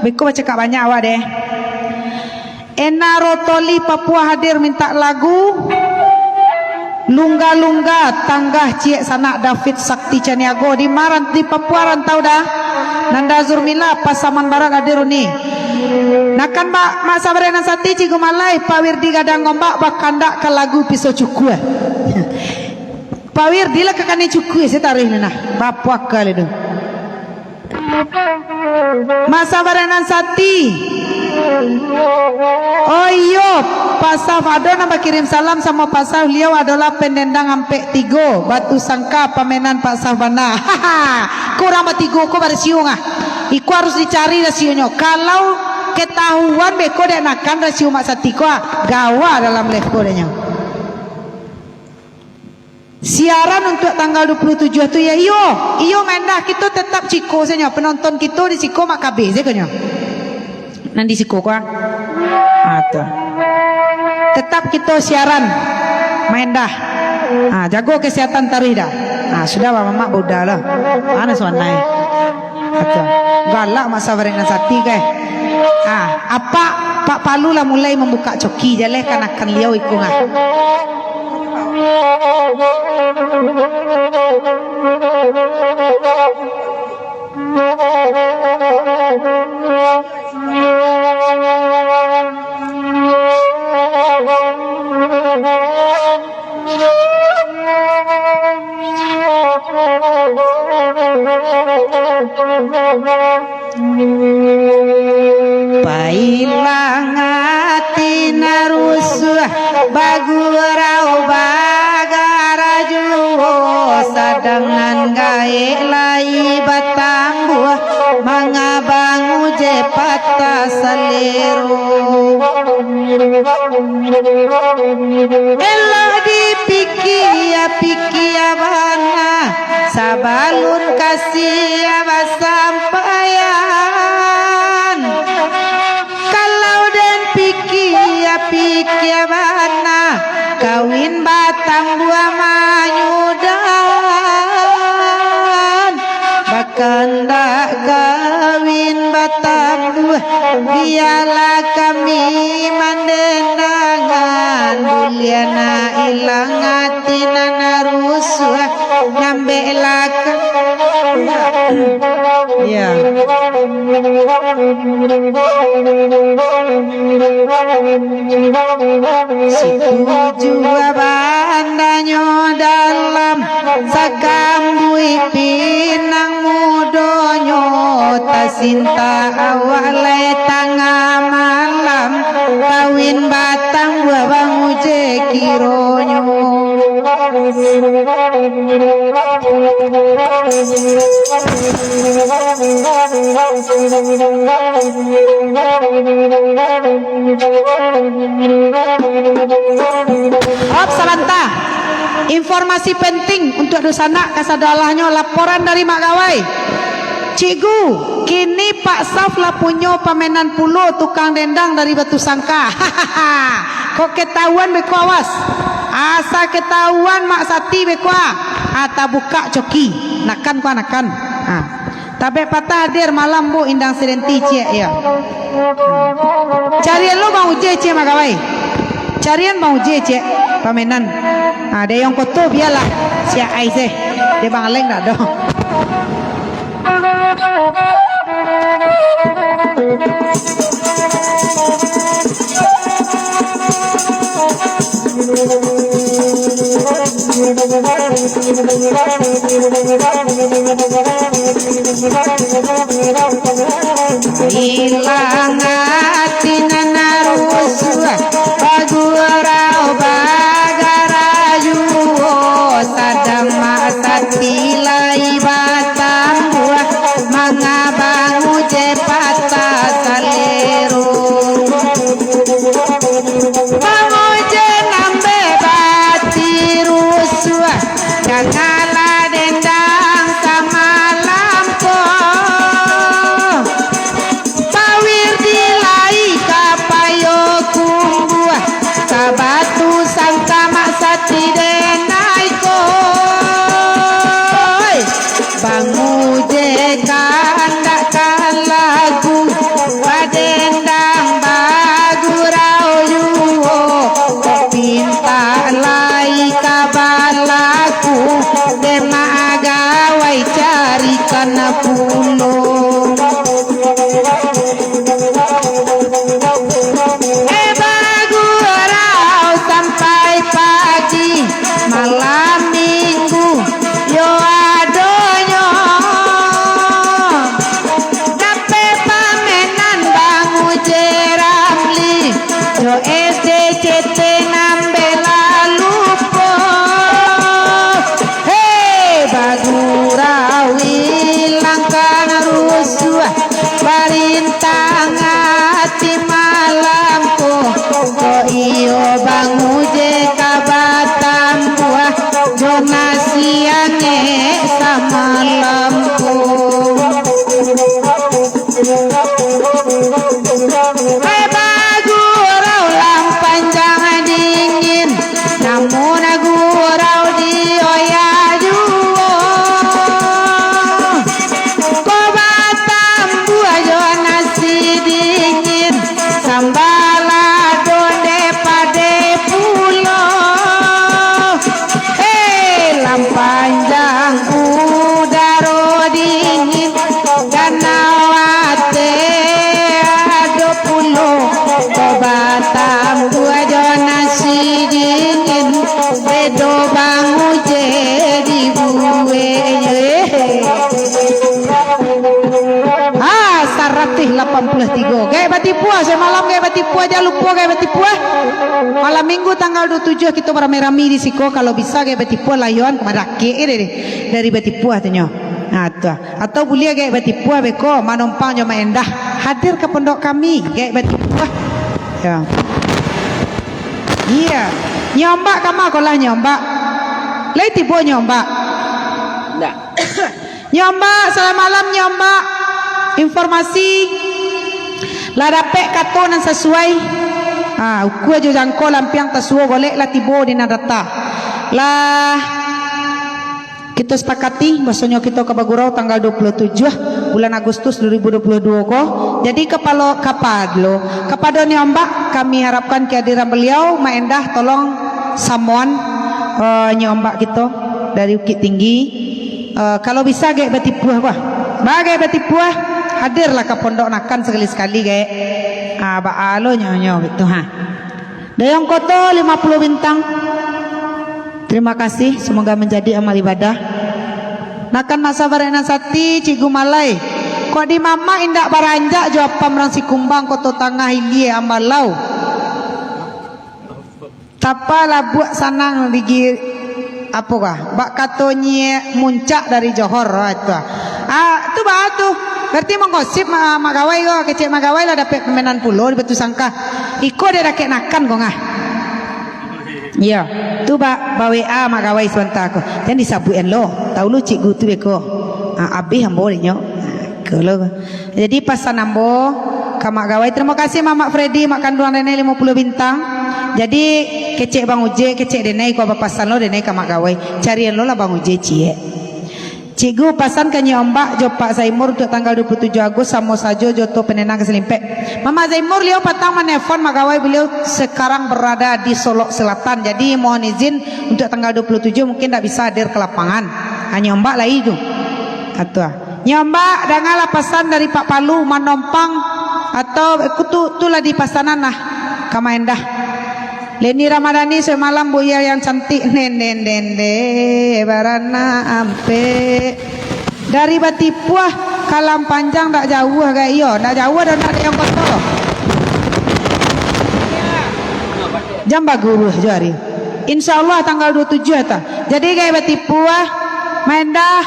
Beko bacakak banyak awak deh. Ena Rotoli Papua hadir mintak lagu Lungga-Lungga Tanggah Ciek Sanak David Sakti Caniago di Maran-, di Papua Rantau dah. Nanda Zurmila Pasaman Barat hadir uni. Nakan Mak, Mak Sabarek nan sati, Cikgu Malai, Pak Wirdi Gadang Gombak bakandak ka lagu Piso Cukua. Pak Wirdi lah ka kanai cukua se taruih ni nah. Bapuak kali tu. Mak Sabarek nan sati. Oh iyo, Pak Saf ado nan bakirim salam samo Pak Saf, liau adolah pendendang ampek tigo, batu sangka pamenan Pak Saf bana. Kurang batigo ko barasiung ah. Iko harus dicari rasiunyo. Kalau ketahuan beko dek nakan rasio Mak Sati ko ah, gawa dalam live ko dek nyo. Siaran untuak tanggal dua puluh tujuh tu, ya, iyo. Iyo, main dah. Kito tetap ciko sajo. Penonton kito di siko mak kabeh sajo nyo. Nan di siko ko, ah. Ah, tu. Tetap kito siaran. Main dah. Ah, jago kesehatan taruih dah. Ah, sudah, Bang Mamak, buda lah. Mana suanai? Kata, galak masa bareng nan sati, kai. Ah, apak, Pak Palu lah mulai mambuka coki, jaleh kanakan liau ikung, ah. Pailang ati nan rusuah, bagurau bagara juo, sadang nan gaek lai batambuah, mangabang uje patah salero. Elok dipikia-pikia bana, sabalun ka sia basampaian. Kalau den pikia-pikia bana, kawin batambuah manyudahan. Bakandak kawin batambuah, bialah kami mandendangan. Buliah nak ilang ati nan rusuah, ngambeklah ka-, ya. Situju bandanyo dalam sakambuik pinang mudonyo, tasintak awak lai tangah malam, kawin batambuah bang uje kironyo. Op, sabanta. Informasi penting untuak dunsanak, kasadolahnyo laporan dari Mak Gawai. Cikgu, kini Pak Saf lah punyo pamenan pulo, tukang dendang dari Batusangka. Kok ketahuan beko, awas. Asa ketahuan Mak Sati beko, ah. Ah, tabukak coki. Nakan ko nakan. Ah. Tabek patah hadir malam, Bu, indang sidenti ciek, yo. Carian lo Bang Uje ciek, Mak Gawai. Carian Bang Uje ciek, pamenan. Ah, dek Yong Koto bialah. Siak ai seh. Dek Bang Aleng dak ado. Ilang ati nan rusuah, bagurau bagara juo, sadang Mak Sati lai batambuah, mangabang uje patah salero. Bang uje nan bebati rusuah, janganlah dendang samalam ko. Pawir dilai ka Payokumbuah, ka Batusangka Mak Sati denai ko. Bang uje kandak ka lagu, badendang bagurau juo, pintak lai ka balaku, dek Mak Gawai carikan pulo. Eh, bagurau sampai pagi, malam minggu yo adonyo. Dapek pamenan Bang Uje Ramli, jo S D C T nan belalupo. Hei, bagurau ilang ka rusuah, barintang ati malam ko. Ko iyo Bang Uje ka batambuah, jo nasi angek samalam ko. Hai bagurau lah panjang dingin, namun gurau Batipuah, samalam gaek Batipuah, jan lupo gaek Batipuah. Malam Minggu tanggal duo tujuah kito barami-rami di siko, kalau bisa gaek Batipuah, layoan ka Madakek, eh, dari, dari Batipuah tu nyo. Nah, tu. Atau buliah gaek Batipuah beko, manompang jo Mak Endah. Hadir ka pondok kami, gaek Batipuah. Ya. Iya. Nyombak kama kolah nyombak. Lai tibo nyombak. Ndak. Nyombak, salam malam nyombak. Informasi, lah dapek kato nan sasuai. Ha, ukua jo jangko lampiang tasuo golek lah tibo di nan data. Lah kito sapakati, bahwasonyo kito ka bagurau tanggal duo puluah tujuah bulan Agustus duo ribu duo puluah duo ko. Jadi kapalo, kapalo, kapado nyombak, kami harapkan kehadiran beliau, Mak Endah, tolong samoan, eh, nyombak kito dari Bukittinggi. Eh, kalau bisa gaek Batipuah, bah. Bah, gaek Batipuah, hadirlah ka pondok nakan sakali-sakali, gaek. Ah, baa lo nyo, nyo, gitu, ha. Dayang Koto lima puluah bintang. Terima kasih, semoga menjadi amal ibadah. Nakan masa barek nan sati, Cikgu Malai. Kok di mamak indak baranjak jo apam rang Sikumbang, Koto Tangah, Ilie, Ambalau. Tapa Labuak Sanang digi-, apo kah? Bak kato nyiak muncak dari Johor, ah, itu ah. Ah, tu baa tu. Berarti manggosip ma-, Mak Gawai ko, kecek Mak Gawai lah dapek pamenan pulo di Batusangkah. Iko dek dakek nakan ko ngah. Iyo, tu ba, ba-W A Mak Gawai sabanta ko. Jan disabuikan lo. Tau lo cikgu tu beko. Ah, abih ambo dek nyo. Ah, iko lo. Jadi, pasan ambo ka Mak Gawai, tarimo kasih Mamak Freddy, mak kanduang denai limo puluah bintang. Jadi, kecek Bang Uje, kecek denai ko bapasan lo denai ka Mak Gawai. Carian lo lah Bang Uje ciek. Cikgu, pasan ka Nyiak Ombak jo Pak Zaimur untuak tanggal duo puluah tujuah Agus, samo sajo jo Oto Penenang ka Salimpek. Mamak Zaimur, liau patang manelpon Mak Gawai, beliau sekarang berada di Solok Selatan. Jadi, mohon izin untuak tanggal duo puluah tujuah mungkin ndak bisa hadir ka lapangan. Ha, Nyiak Ombak lai tu. Atua. Nyombak, dangalah pasan dari Pak Palu, manompang, atau, eh, tu, tu lah dipasanan lah, ka Mak Endah. Leni Ramadhani, samalam Buya yang cantik, nenden dende, baranak ampek. Dari Batipuah, Kalam Panjang ndak jauah gai, iyo, ndak jauah doh, ndak ado yang kotor. Jan baguruah jo ari. Insya Allah tanggal duo tujuah ta. Jadi, gaek Batipuah, Mak Endah,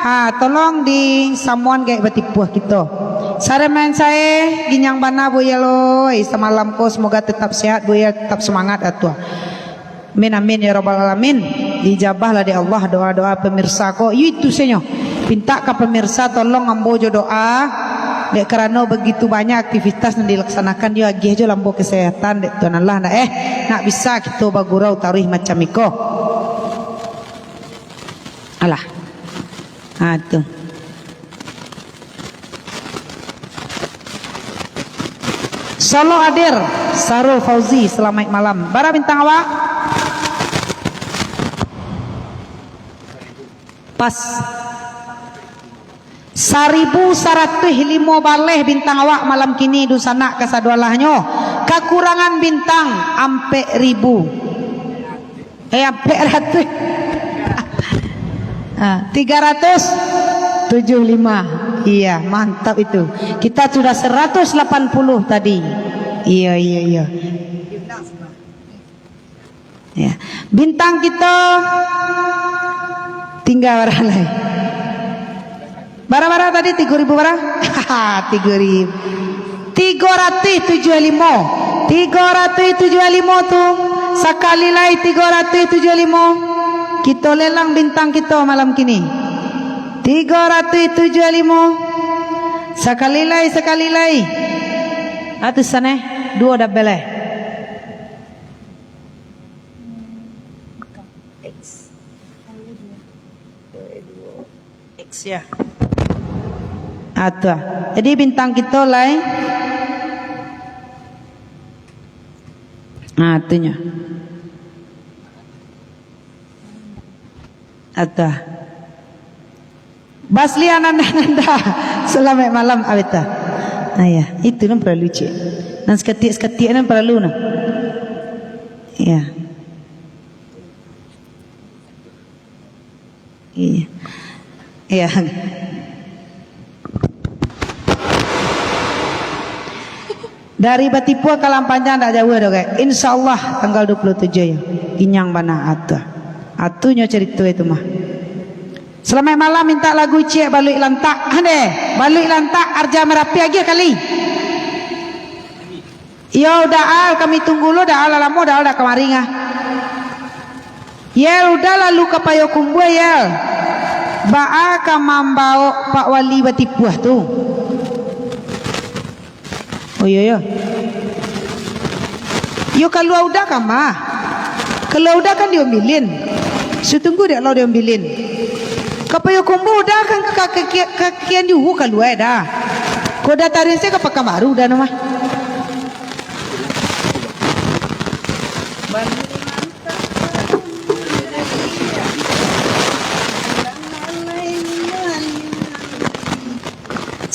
ha, tolong disamoan gaek Batipuah kito. Sare main sae, ginyang bana Buya loi. Samalam ko, semoga tetap sehat, Buya tetap semangat, Atua. Amin, amin, ya rabbal alamin. Diijabahlah dek Allah doa-doa pemirsa ko. Iyo itu sajo. Pintak ka pemirsa tolong ambo jo doa. Dek karano begitu banyak aktivitas nan dilaksanakan, iyo agiah jo lah ambo kesehatan dek Tuhan Allah, ndak, eh, nak bisa kito bagurau taruih macam iko. Alah. Ha, tu. Solo hadir, Sarul Fauzi, salamaik malam. Bara bintang awak? Pas. Saribu saratuih limo baleh bintang awak malam kini, dunsanak kasadoalahnyo. Kakurangan bintang, ampek ribu. Eh, ampek ratuih. Ah, tiga ratus tujuh lima. Iya, mantap itu. Kita sudah seratus lapan puluh tadi. Iya, iya, iya. Ya. Bintang kito tingga bara lai. Bara-bara tadi, tigo ribu bara? Tigo ribu. Tigo ratuih tujuah limo. Tigo ratuih tujuah limo tu. Sakali lai tigo ratuih tujuah limo. Kito lelang bintang kito malam kini. Tigo ratuih tujuah limo. Sakali lai, sakali lai. Atusan, eh. Duo dabel, eh. X. X, ya. Ah, tu ah. Jadi, bintang kito lai. Ah, tu nyo. Ah, tu ah. Basli Ananda-Nanda. Salamaik malam, Abita. Ah, ya. Itu nan paralu, cik. Nan sakatiak-sakatiak nan paralu, nah. Ya. Iya. Iya. Dari Batipuah ka Padang Panjang ndak jauah doh, guys. Insya Allah tanggal dua puluh tujuh yo. Inyang bana atu. Atunyo carito itu mah. Salamaik malam, minta lagu ciek Baluik Lantak. Ande, Baluik Lantak Arja Marapi agiah kali. Yo, Daal, kami tunggu lo, Daal, lah lamo Daal dak kamari ah. Yel, Uda lalu ka Payokumbuah, Yel. Baa ka mambaok Pak Wali Batipuah tu? Oh iyo, yo. Yo, kalua Uda ka ma? Kalua Uda kan di Ombilin. Sutunggu dek lo di Ombilin. Ka Payokumbuah Uda kan ka, ka, ka, ka, kakian juo kalua dah. Ko Uda taruih se ka Pakanbaru Uda no mah.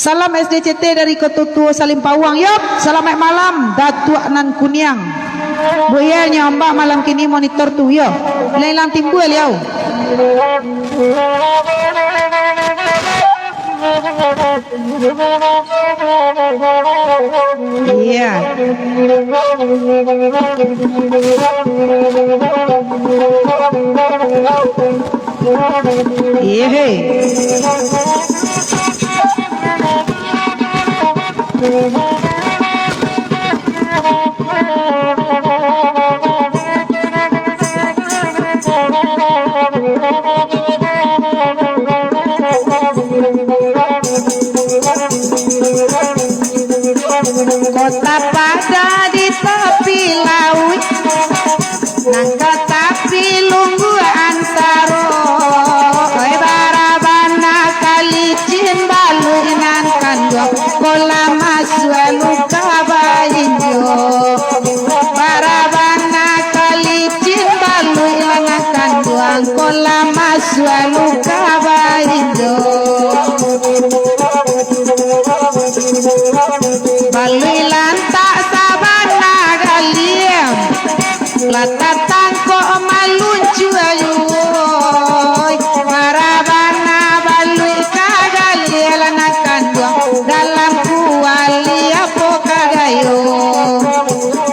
Salam S D C T dari Koto Tuo Salim Pauang. Yop, salamaik malam, Datuak Nan Kuniang. Buya nyo ombak malam kini monitor tu, yo. Lai ilang timbua liau. Iya. Iya, hei. Kota Padang di tapi lauik, nan ka tapi lungguak ansaro. Oi, bara bana ka licin baluik nan kanduang, ko lah masuak luka bainyo. Bara bana ka licin baluik nan kanduang, ko lah masuak luka bainyo. Baluik Lantak sabana galiang, lah tatangkok maluncua, yoi. Bara bana baluik ka galiang nan kanduang, dalam kuali apo ka gayo.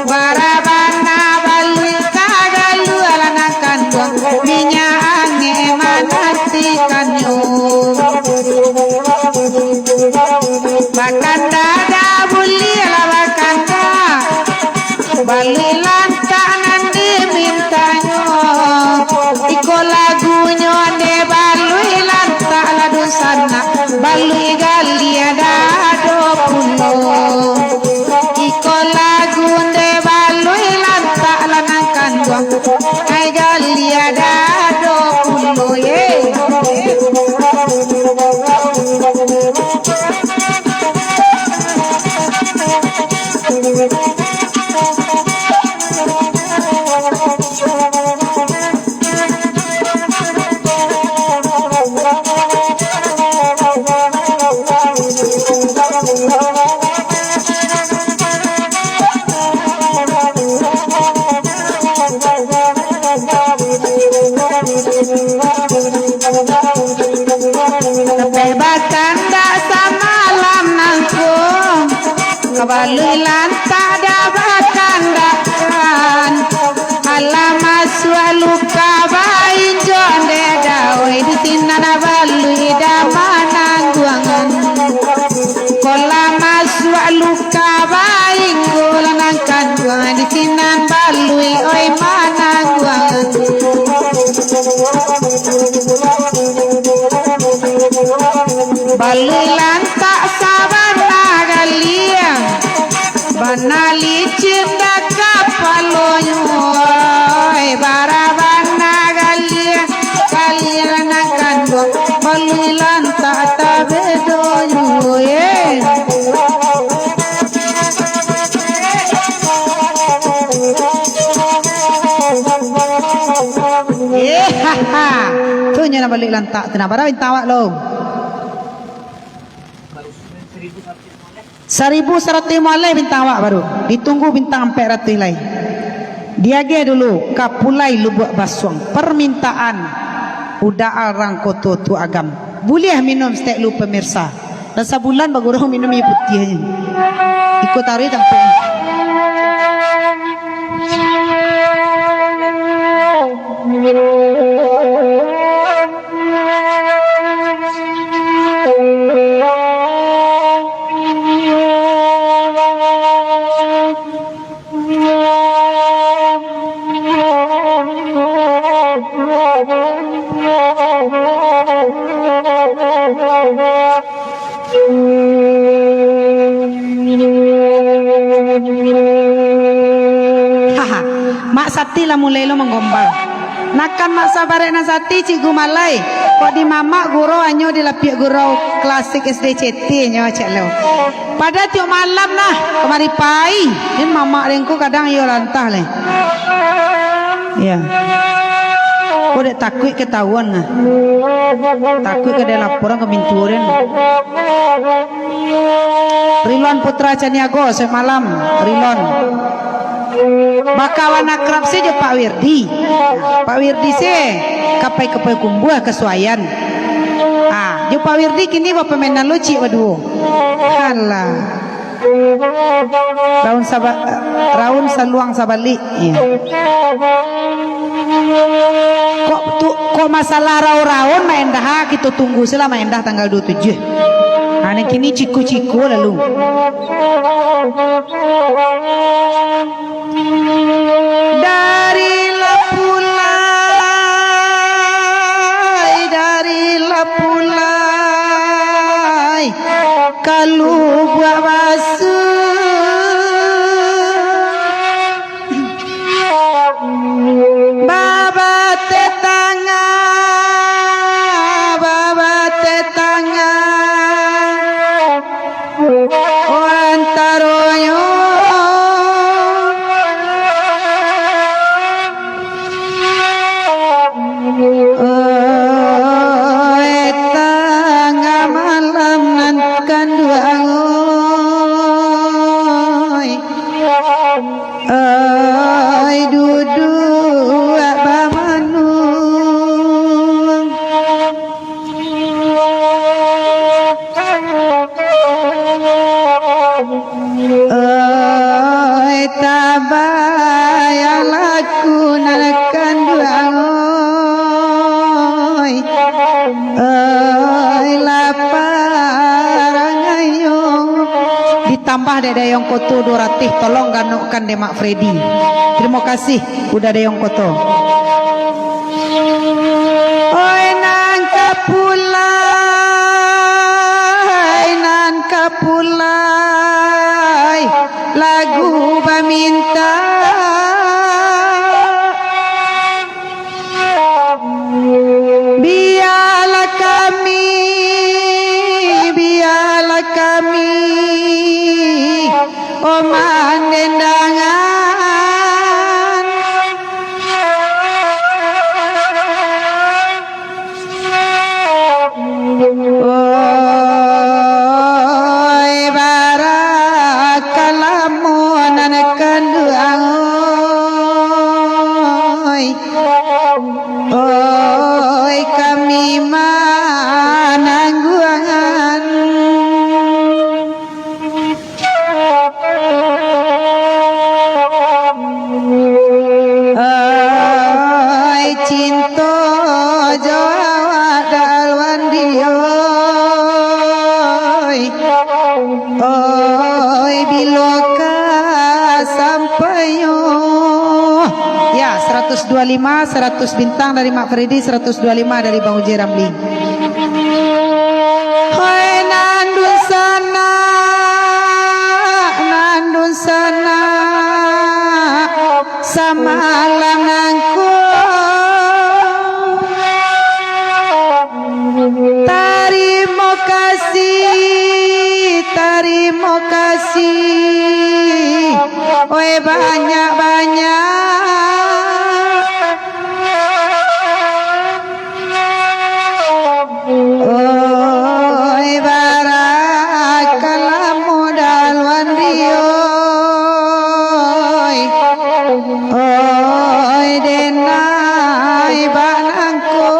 Bara bana baluik ka galiang nan kanduang, minyak angek manantikannyo. Bakanda dah buliah lah bakanda. Baluik Lantak nan dimintanyo. Iko lagunyo dek Baluik Lantak lah dunsanak. Baluik galiang dado pulo. Iko lagu dek Baluik Lantak lah nan kanduang. Ai galiang dado pulo, ye. Sampai bakandak samalam nangko, ka Baluik Lantak dah bakandakan. Alah masuak luka bainjo dek dawai, di sinan Baluik dah manangguangan. Ko lah masuak luka bainggo lah nan kanduang, di sinan Baluik oi manangguangan. Baluik Lantak sabana galiang, bana licin dah kapalonyo, oi, bara bana galiang, galiang nan kanduang, Baluik Lantak tabedonyo, eh. Eh, ha, ha. Tu nyo nan Baluik Lantak tu, nah, bara bintang awak lo. Saribu saratuih maleh bintang awak baru. Ditunggu bintang ampek ratuih lai. Diagiah dulu ka Pulai Lubuak Basuang. Permintaan Uda Arang Koto Tuo Agam. Buliah minum saketek lu, pemirsa. Lah sabulan bagurau minum aia putiah nyo. Iko taruih tampek. Haha, Mak Sati lah mulai lo manggombal. Nakan Mak Sabarek nan Sati, Cikgu Malai. Kok di mamak gurau, anyo di lapiak gurau klasik S D C T nyo, cek lo. Pada tiok malam nah, kamari pai. Den mamak den ko kadang iyo lantah leh. Iyo. Ko dek takuik ketahuan nah. Takuik ka den laporan ka mintuo den. Rilon Putra Caniago, selamat malam, Rilon. Bakawan akrab se jo Pak Wirdi. Pak Wirdi se ka pai ka Payakumbuah, ka Suayan. Ah, jo Pak Wirdi kini bapamainan locik baduo. Alah. Raun saba-, raun saluang sabalik. Iyo. Kok tu, kok masalah raun-raun, Mak Endah, ah, kito tunggu se lah, Mak Endah, tanggal duo tujuah. Ha, nan kini ciku-ciku lalu. Dari Lapulai, dari Lapulai, ka Lubuak Basu. Babateh tangan, babateh tangan, antaronyo. Oi, tangah malam nan kanduang, oi. Ai, duduak bamanuang. Ai, tabayang laku nan kanduang, oi. Ai, lapar angayo. Ditambah dek Dayang Koto duo ratih, tolong ganokkan dek Mak Freddy. Terima kasih, Uda Dayang Koto. Oi, nan ka pulai, nan ka pulai, lagu baminta. Bialah kami, bialah kami, oman dendangan. Oi, bara ka lamo nan kanduang, oi. Oi, kami manangguangan. Ai, cinto jo awak Dalwan Dio, oi, bilo ka sampainyo. Ya, seratus dua lima, seratus bintang dari Mak Freddy, seratus dua lima dari Bang Uje Ramli. Hoi, nan dunsanak, nan dunsanak, samalam nangko. Tarimo kasih, tarimo kasih, oi, banyak-banyak. Oi, bara ka lamo Dalwan Dio, oi, denai banangko.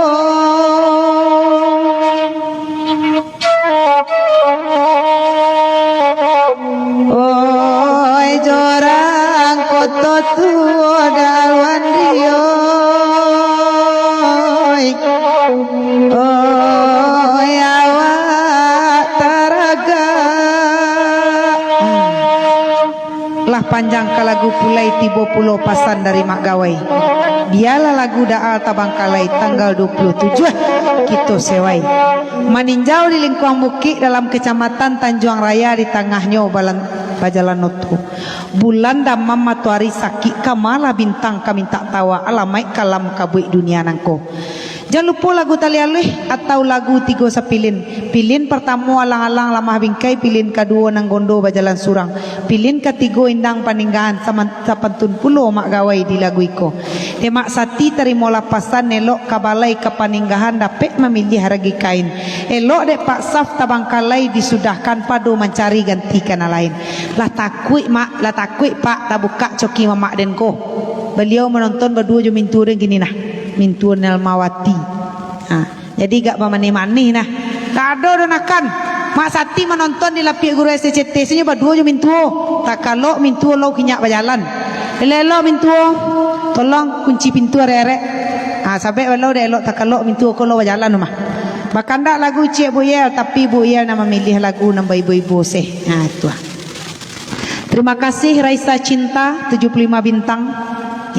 Oi, jorang Koto Panjang ka lagu pulai, tibo pulo pasan dari Mak Gawai. Bialah lagu Daal tabangkalai, tanggal dua puluh tujuh kito sewai. Maninjau di lingkuang bukik dalam kecamatan Tanjuang Raya, di tangahnyo balan-, bajalan oto. Bulan damam, matoari sakik, ka malah bintang ka mintak tawa, alamaik kalam kabuik dunia nangko. Jan lupo lagu Tali Aluih atau lagu Tigo Sapilin. Pilin partamo alang-alang lamah bingkai, pilin kaduo nan gondo bajalan surang, pilin katigo indang paninggahan, saman-, sapantun pulo Mak Gawai di lagu iko. Dek Mak Sati tarimolah pasan, elok ka balai ka paninggahan, dapek mamiliah ragi kain. Elok dek Pak Saf tabangkalai, disudahkan pado mancari ganti ka nan lain. Lah takuik, Mak, lah takuik, Pak, tabukak coki mamak den ko. Baliau manonton baduo jo mintuo den kini nah. Mintuo Nelmawati. Ha, jadi agak bamanih-manih nah. Dak ado doh nakan. Mak Sati manonton di lapiak guru S C C T, sinyo baduo jo mintuo. Takalok mintuo lo kinyak bajalan. Elok-elok mintuo, tolong kunci pintu arek-arek. Ha, sabek balo dek elok takalok mintuo ko lo bajalan rumah. Bakandak lagu ciek Buk Yel, tapi Buk Yel nan mamiliah lagu nan baibo-ibo seh. Ha, tu ah. Terima kasih Raisa Cinta tujuh puluh lima bintang.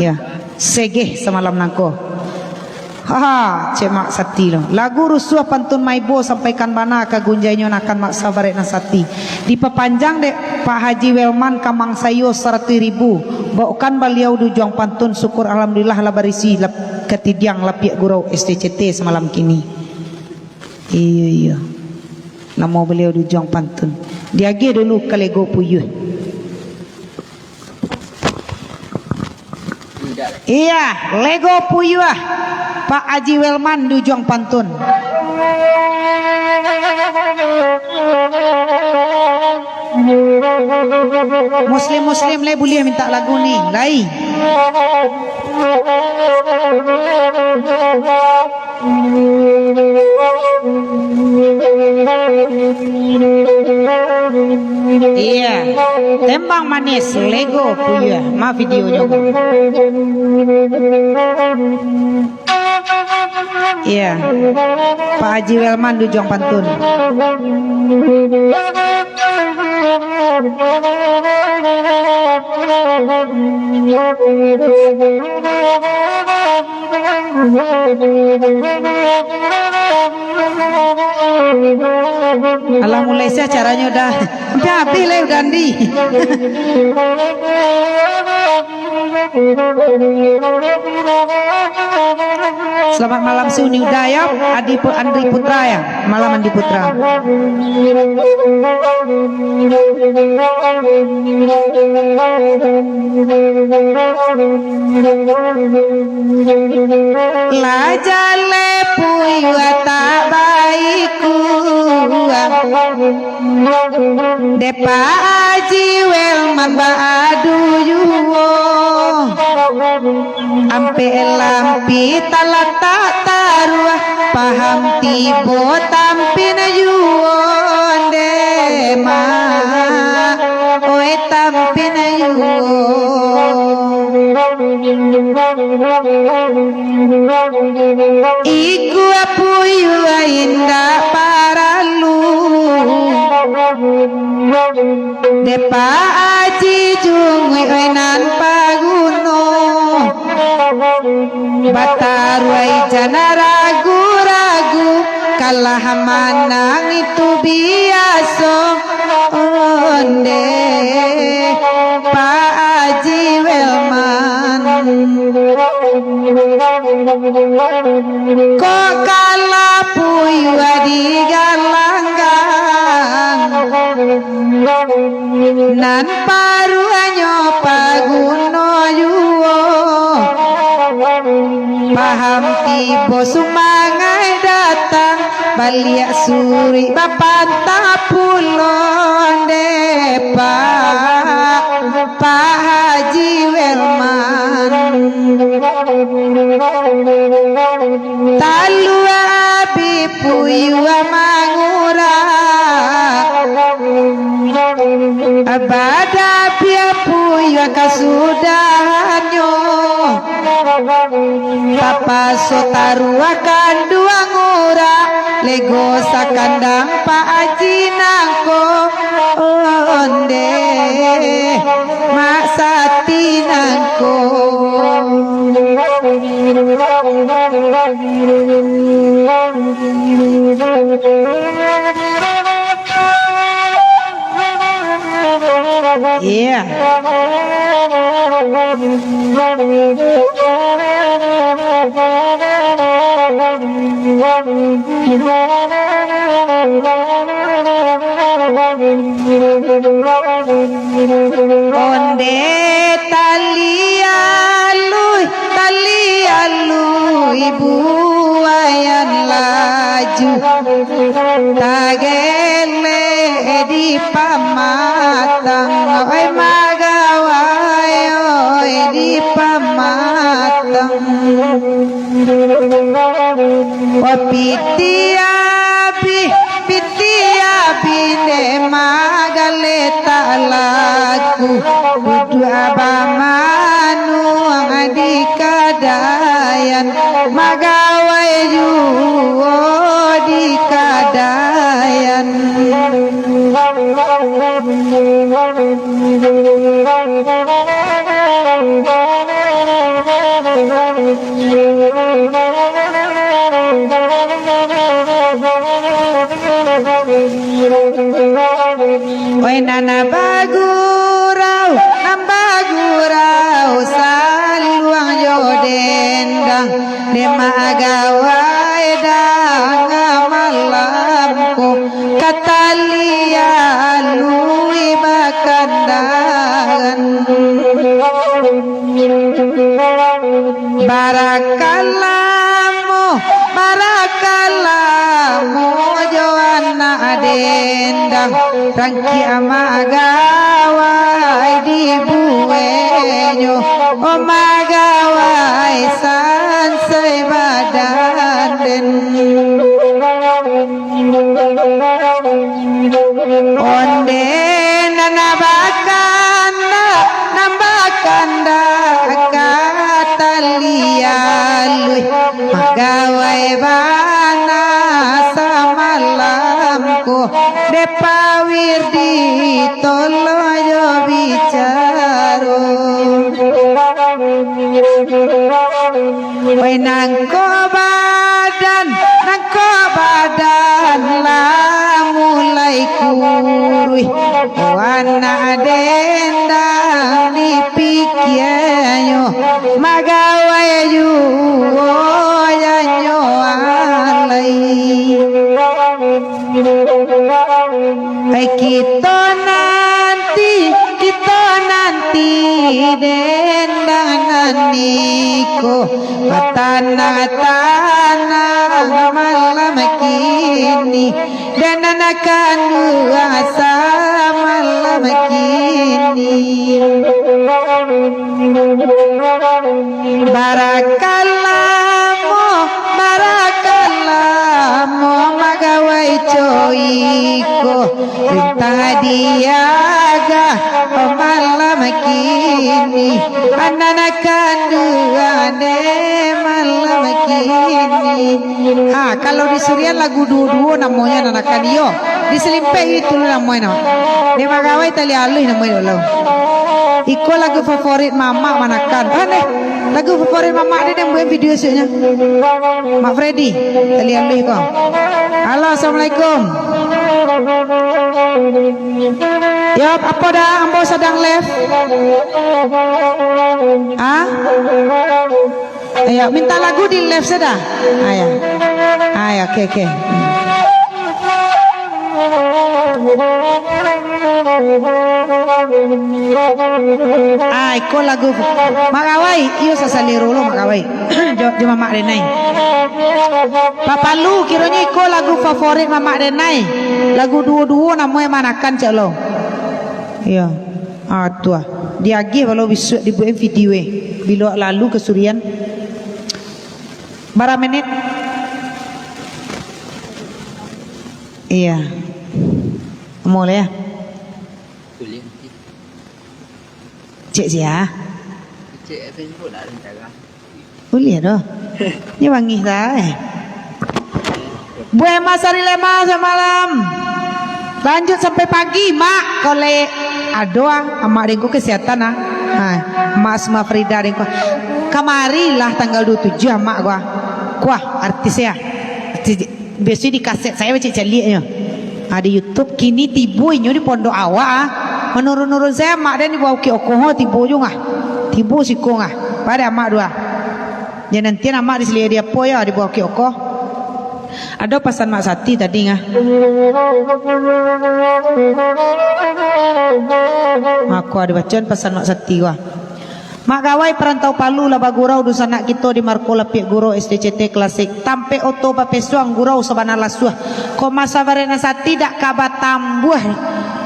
Ya, segeh samalam nangko. Haha, cek Mak Sati lo. Lagu rusuah pantun maibo, sampaikan bana ka gunjainyo nakan Mak Sabarek nan Sati. Dipapanjang dek Pak Haji Welman, kamang sayo saratuih ribu. Baokan baliau di ujuang pantun, syukur alhamdulillah lah barisi lap-, katidiang lapiak gurau S C C T samalam kini. Iyo, iyo. Namo baliau di ujuang pantun. Diagiah dulu ka Lego Puyuah. Iya, Lego Puyuah. Pak Aji Welman di ujuang pantun. Muslim-muslim lai buliah mintak lagu ni, lai. Iya, tembang manis, Lego Puyuah, ma videonyo. Iya, Pak Haji Welman di ujuang pantun. Alah, mulai se acaranyo dah. Ampia abih lai udah, Andi. Selamat malam, Suni Uda, ya. Adi Pu-, Andri Putra, ya. Malam, Andi Putra. Lah jaleh Puyuah tak baikuah. Dek Pak Aji Welman baadu juo. Ampek lampi talatak taruah, paham tibo tampin juo, dek Mak. Oi, tampin juo. Ikua Puyuah indak paralu. Dek Pak Aji Junguik, oi, nan paguno. Bataruah jan ragu-ragu, kalah manang itu biaso. Ondeh, Pak Aji Welman. Kok kalah Puyuah di galanggang, nan paruahnyo paguno juo. Paham tibo sumangaik datang, baliak suruik bapantang pulo, dek Pak Pak Haji Welman. Talua abih Puyuah mangurak. Badabiah Puyuah kasudahannyo. Tapaso taruah kanduang urak. Lego sakandang Pak Aji nangko, onde Mak Sati nangko. Iya. Onde tali alui, tali alui buayan laju, tagelek di pamatang, oi magawai, oi di pamatang. Wah, piti abih, piti abih dek magaletak laku, duduak bamanuang di kadaian, magawai juo di kadaian. Oi, nan bagurau, nan bagurau, saluang jo dendang, dek magawai danga malam ko, ka tali alui bakandangan. Barakalamo, barakalamo jo anak dendang, rangkiak magawai dibueknyo, o magawai sansai badan den. Onde nan bakandak, nan bakandak ka tali alui, magawai bana samalam ko, dek Pak Wirdi tolong jo bicaro. Oi, nangko badan, nangko badan lah mulai kuruih. O anak dendang dipikianyo, magawai juo janyo alai. Ai, kito nanti, kito nanti dendang nan iko, batanang-tanang malam kini, dendang nan kanduang samalam kini. Barakalamo, barakalamo magawai co iko, rintang diaga malam kini, anak kanduang dek malam kini. Ha, kalau di Surian lagu duo-duo namonyo nan akan iyo. Di Selimpek itu namonyo. Di Magawai tali aluih namonyo lo. Iko lagu favorit mamak manakan. Ah, neh. Lagu favorit mamak den nan buek video esoknyo. Mak Freddy, tali aluih ko. Halo, assalamualaikum. Yo, apo dah, ambo sadang live. Ah? Ayo, minta lagu di live saja. Ayo. Ayo, oke, oke. Ah, iko lagu Mak Kawai. Iyo, sasalero lo Mak Kawai. Jo, jo Mamak Denai. Papalu, kironyo iko lagu favorit Mamak Denai. Lagu duo-duo namonyo manakan, cek lo. Iyo. Ah, tu ah. Diagih balo bisuak dibuek video eh. Bilo lalu ka Surian. Bara menit? Iya. Mulai ya. Cek sia? Cek Facebook nak rencana. Buliah doh. Nyo bangih sae. Buah Emas ari lema samalam. Lanjut sampai pagi, Mak. Kolek. Ado ah, amak den ko kesehatan ah. Ha, Mak Asma Frida den ko. Kamari lah tanggal dua tujuh amak ko ah. Kuah artis ya. Artis, biaso di kaset sajo bacaliak-caliaknyo. Ha, di YouTube kini tibo inyo di pondok awak ah. Manurun-nurun sajo amak den di Bukik Okoh tibo juo ah. Tibo siko ah. Pado amak dua. Jan nantian amak di siliak di apo yo di Bukik Okoh. Ado pasan Mak Sati tadi ngah. Mako ado bacaan pasan Mak Sati ko ah. Mak Gawai Parantau Palu lah bagurau dunsanak kito di Marko Lapiak Gurau S D C T Klasik. Tampek oto bapesuang gurau sabana lasuah. Kok masa barek nan sati dak ka batambuah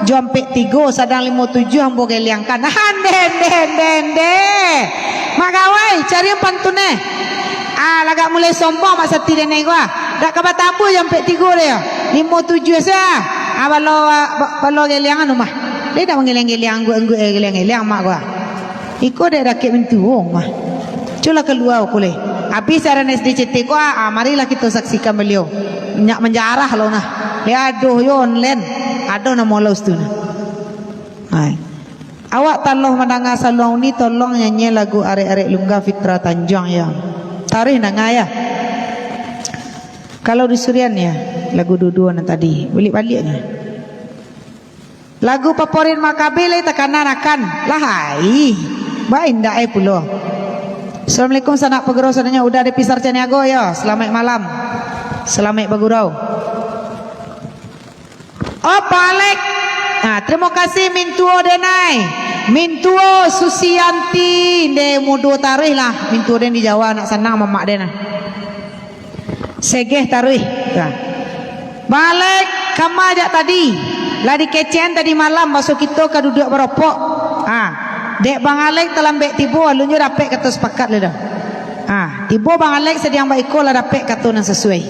jo ampek tigo sadang limo tujuah ambo geliangkan. Ande, ande, ande, ande. Mak Gawai, cari pantun eh. Ah, lagak mulai sombong Mak Sati denai ko ah. Dak ka batambuah jo ampek tigo deh yo. Limo tujuah sajo ah. Ah, balo, ah, ba-, balo geliangan rumah. Dia dak manggeliang-geliang, angguak-angguak, eh, geliang-geliang mak ko ah. Iko dek dakek mintuo mah. Culah kalua ko leh. Abih siaran S D C T ko ah, ah, marilah kito saksikan baliau. Nyak manjarah lo nah. Leh adoh yo online. Adoh namo lo situ nah. Hai. Awak taloh mandanga saluang uni, tolong nyanyi lagu Arek-arek Lungga Fitra Tanjuang yo. Taruih danga yo. Kalau di Surian yo, lagu duo-duo nan tadi. Baliak-baliaknyo. Lagu favorit Makabe lai takana nakan. Lah ai. Ba indak ai pulo. Assalamualaikum sanak pagurau sadonyo, Uda dari Pisar Caniago yo. Salamaik malam. Salamaik bagurau. Oh, Bang Alek. Nah, terima kasih mintuo denai. Mintuo Susianti. Nde mudo taruih lah. Mintuo den di Jawa nak sanang mamak den nah. Segeh taruih. Nah. Bang Alek, kama jak tadi. Lah dikecekan tadi malam, baso kito ka duduak baropok. Ah, dek Bang Alek talambek tibo, alun jo dapek kato sapakat lai doh. Ah, tibo Bang Alek sadiang baiko lah dapek kato nan sasuai.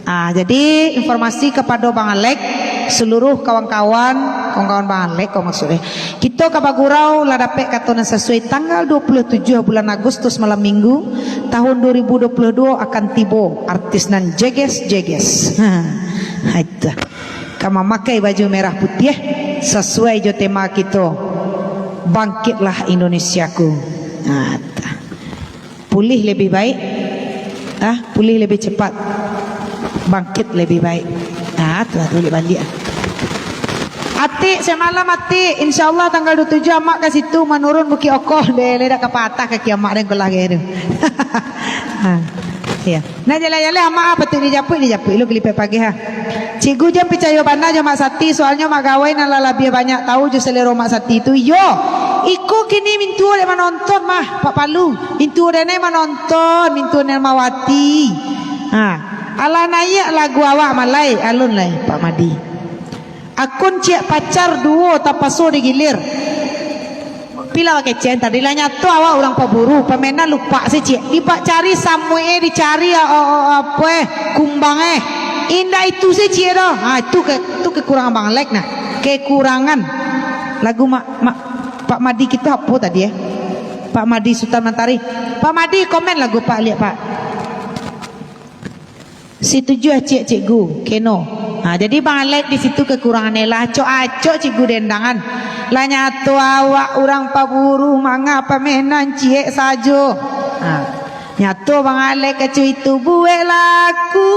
Ah, jadi informasi kapado Bang Alek, saluruh kawan-kawan, kawan-kawan Bang Alek ko maksudnyo. Kito ka bagurau lah dapek kato nan sasuai tanggal dua puluh tujuh bulan Agustus malam Minggu, tahun dua ribu dua puluh dua akan tibo artis nan jeges-jeges. Ha, itu. Ka mamakai baju merah putiah sasuai jo tema kito, Bangkitlah Indonesiaku. Ha, ta. Pulih lebih baik, ah, pulih lebih cepat, bangkit lebih baik. Ah, tu lah, tu baliak-baliak. Atik, samalam Atik, insya Allah tanggal dua tujuh amak ka situ, manurun Bukik Okoh, deh, leh dak ka patah kaki amak den kolah kaya tu. Ha, iya. Nah, jaleh-jaleh amak ah, patuik dijapuik, dijapuik lu kalipek pageh ah. Cikgu jan picayo bana jo Mak Sati, soalnyo Mak Gawai nan lah labiah banyak tahu jo selero Mak Sati tu. Iyo, iko kini mintuo dek manonton mah, Pak Palu. Mintuo denai manonton, mintuo Nelmawati. Ha, alah naiak lagu awak malai, alun lai, Pak Madi. Akun ciek pacar duo tapaso digilir. Pila bakecen tadi lah nyato awak urang paburu, pamenan lupak se ciek. Dibak cari samuik eh, dicari a-, a-, a-, apo eh, kumbang eh. Indak itu se ciek doh. Ha, itu ke, itu kekurangan Bang Alek nah. Kekurangan. Lagu Mak, Mak, Pak Madi kito apo tadi eh? Pak Madi Sutan Mantari. Pak Madi komen lagu Pak liak Pak. Situju acik cikgu, keno. Ha, jadi Bang Alek di situ kekurangan lah. Acok-acok cikgu dendangan. Lah nyato awak urang paburu manga pamenan ciek sajo. Ha, nyato Bang Alek kecek itu buek laku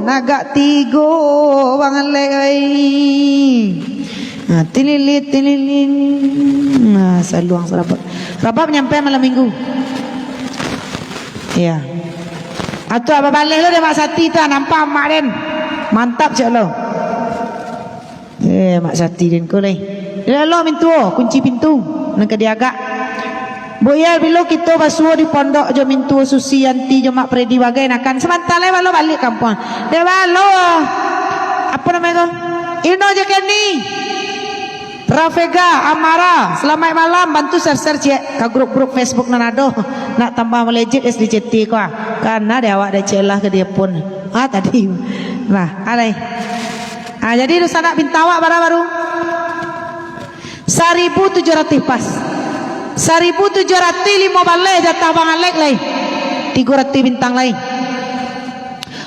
nagak tigo Bang Alek ai. Ha, tililit, tililit. Nah, saluang sarabab. Rabab nyampe malam minggu. Iya. Atuak babaleh lo dek Mak Sati tu, nampak mak den. Mantap cek lo. Eh, Mak Sati den ko lai. Lelo mintuo, kunci pintu. Nan ka diagak. Bu Yel, bilo kito basuo di pondok jo mintuo Susi, Yanti, jo Mak Fredi bagai nakan. Samanta lai balo baliak kampuang. Dek balo. Apo namonyo ko? Ino je Kenny. Rafega, Amara, salamaik malam, bantu share-share ciek ka grup-grup Facebook nan ado, nak tambah malejit S D C T ko ah. Kana dek awak dek ciek lah ka dia pun. Ah, tadi. Nah, alai. Ah, jadi dunsanak bintang awak bara baru? Saribu tujuah ratuih pas. Saribu tujuah ratuih limo baleh jatah Bang Alek lai. Tigo ratuih bintang lai.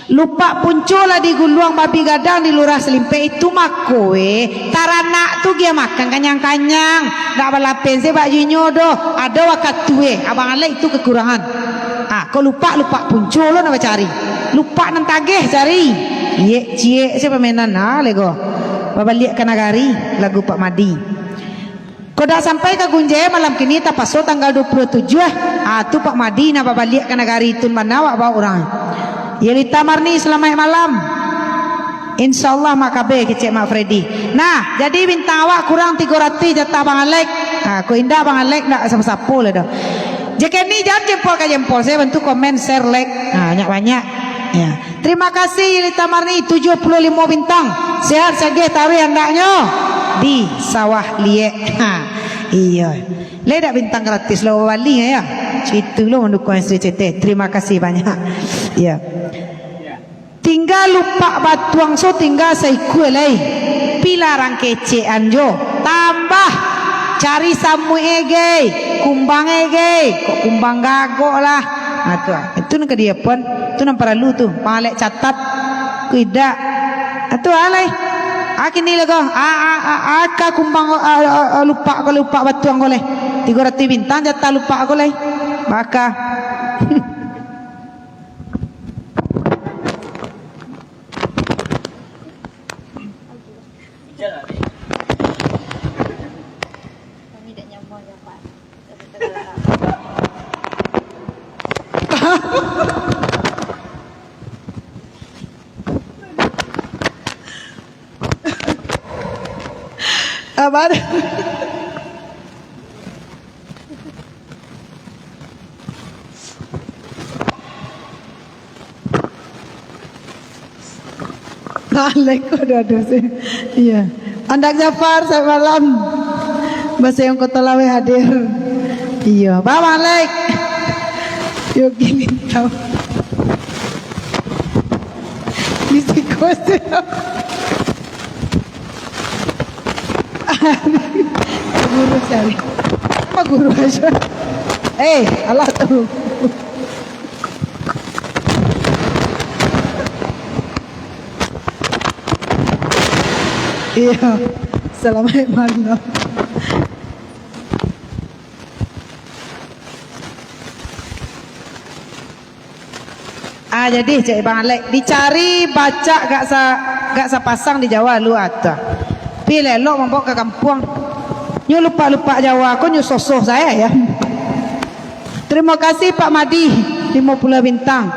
Lupak punco lah diguluang babi gadang di Lurah Salimpek itu mako, weh. Taranak tu gia makan kanyang-kanyang, dak balapen se bak jinyo doh. Ado wakatu, weh, Abang Alek itu kakurangan. Ah, kok lupak, lupak punco lo nak bacari. Lupak nan tageh cari. Ciek-ciek se pamainan, ah, lego. Babaliak ka nagari, lagu Pak Madi. Kok dak sampai ka Gunjai malam kini, tapaso tanggal dua puluh tujuh, ah. Ah, tu Pak Madi nak babaliak ka nagari tun bana awak bawa urang. Yelita Marni, salamaik malam. Insyaallah, Mak Kabe, kecek Mak Freddy. Nah, jadi bintang awak kurang tigo ratuih jatah Bang Alek. Ah, kok indak Bang Alek ndak sapo-sapo lah doh. Jekeni jan jempol ka jempol, saya bantu komen, share, like. Ah, banyak-banyak. Ya. Terima kasih, Yelita Marni, tujuh puluh limo bintang. Sehat, sageh, taruih andaknyo. Di sawah liek. Ha. Iyo. Lai dak bintang gratis lo, bali ya. Situ lo mandukung S D C T. Terima kasih banyak. Ya. Tingga lupak batuang so tingga saikua lai. Pilarang kecekan jo. Tambah. Cari samuik e gai. Kumbang e gai. Kok kumbang gagok lah. Ha, tu ah. Itu nan ka diapoan. Tu nan paralu tu. Bang Alek catat. Ku idak. Ha, tu ah lai. Ah, kini lah ko. Ah, ah, ah, ah, ka kumbang, ah, ah, ah, lupak ko, lupak batuang ko lai. Tigo ratuih bintang jatah lupak ko lai. Baka. Apo? Alek, aduh, aduh, sih. Iya. Andak Jafar, selamat malam. Basayang Kota Laweh hadir. Iya, Bang Alek. Yo, gini tau. Di siko sih. Guru cari. Apa guru aja? Eh, alah tu. Iya. Selamat malam. Ah, jadi, cek Bang Alek, dicari bacak gak sa-, gak sapasang di Jawa lu atau. Pi elok mambawa ka kampuang. Nyo lupak-lupak Jawa ko nyo sosoh sae, ya. Terima kasih, Pak Madi, limo puluah bintang.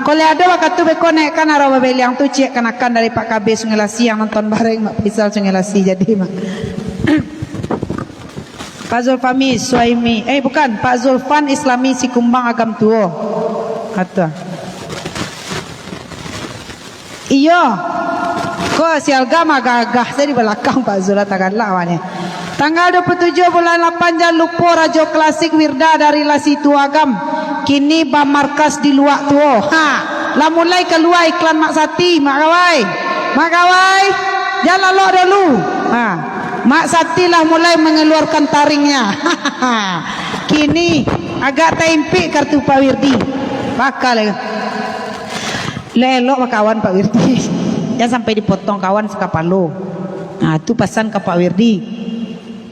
Kalau ado wakatu beko naikkan arah babeliang tu, ciek kanakan dari Pak K B Sungai Lasi yang nonton bareng Mak Faisal Sungai Lasi jadi, Mak. Pak Zulfami Suhaimi, eh, bukan, Pak Zulfan Islami Sikumbang Agam Tuo. Atua. Iyo. Ko si Alga mah agah-agah sajo di balakang Pak Zul, tagalak awaknyo. Tanggal dua puluh tujuh bulan lapan, jan lupo Rajo Klasik Wirda dari Lasi Tuo Agam. Kini bamarkas di Luak Tuo. Ha, lah mulai kalua iklan Mak Sati, Mak Kawai. Mak Kawai, jan lalok dulu. Ha. Mak Sati lah mulai mangaluarkan taringnya. Kini agak taimpik kartu Pak Wirdi. Baka lai. Lah elok bakawan Pak Wirdi. Jan sampai dipotong kawan sakapalo. Nah, tu pasan ka Pak Wirdi.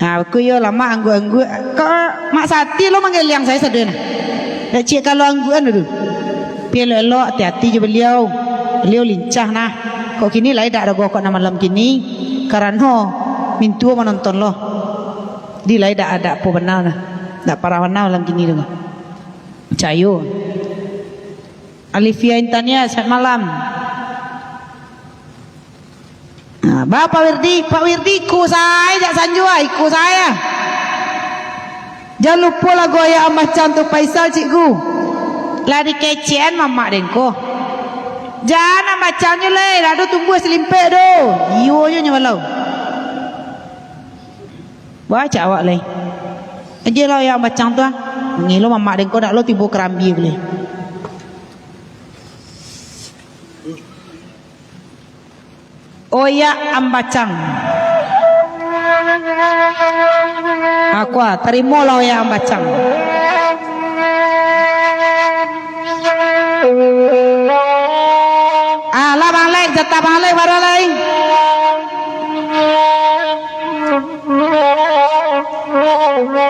Nah, ko iyo lamak angguak-angguak. Kok Mak Sati lo manggeliang sajo sado nah. Dak ciek kalau angguakan tu. Tapi elok-elok, ati-ati jo baliau. Baliau lincah nah. Kok kini lai dak doh kok nak malam kini, karano mintuo manonton lo. Jadi lai dak, dak apo bana lah. Dak parah bana malam kini tu. Picayo. Alifia Intania, selamat malam. Nah, ba Pak Wirdi, Pak Wirdi iko sae jak sanjo ah, iko sae ah. Jan lupo lagu Ayak Ambacang tu Faisal, Cikgu. Lah dikecekan mamak den ko. Jan Ambacang nyo lai, lah ado tumbuah salimpek do. Iyo jo nyo balau. Bacak awak lai. Ajelah Ayak Ambacang tu ah. Mangilo mamak den ko dak lo tibo karambia lai. Oyak Ambacang. Aku ah, tarimolah Oyak Ambacang. Bang Alek, baru lai.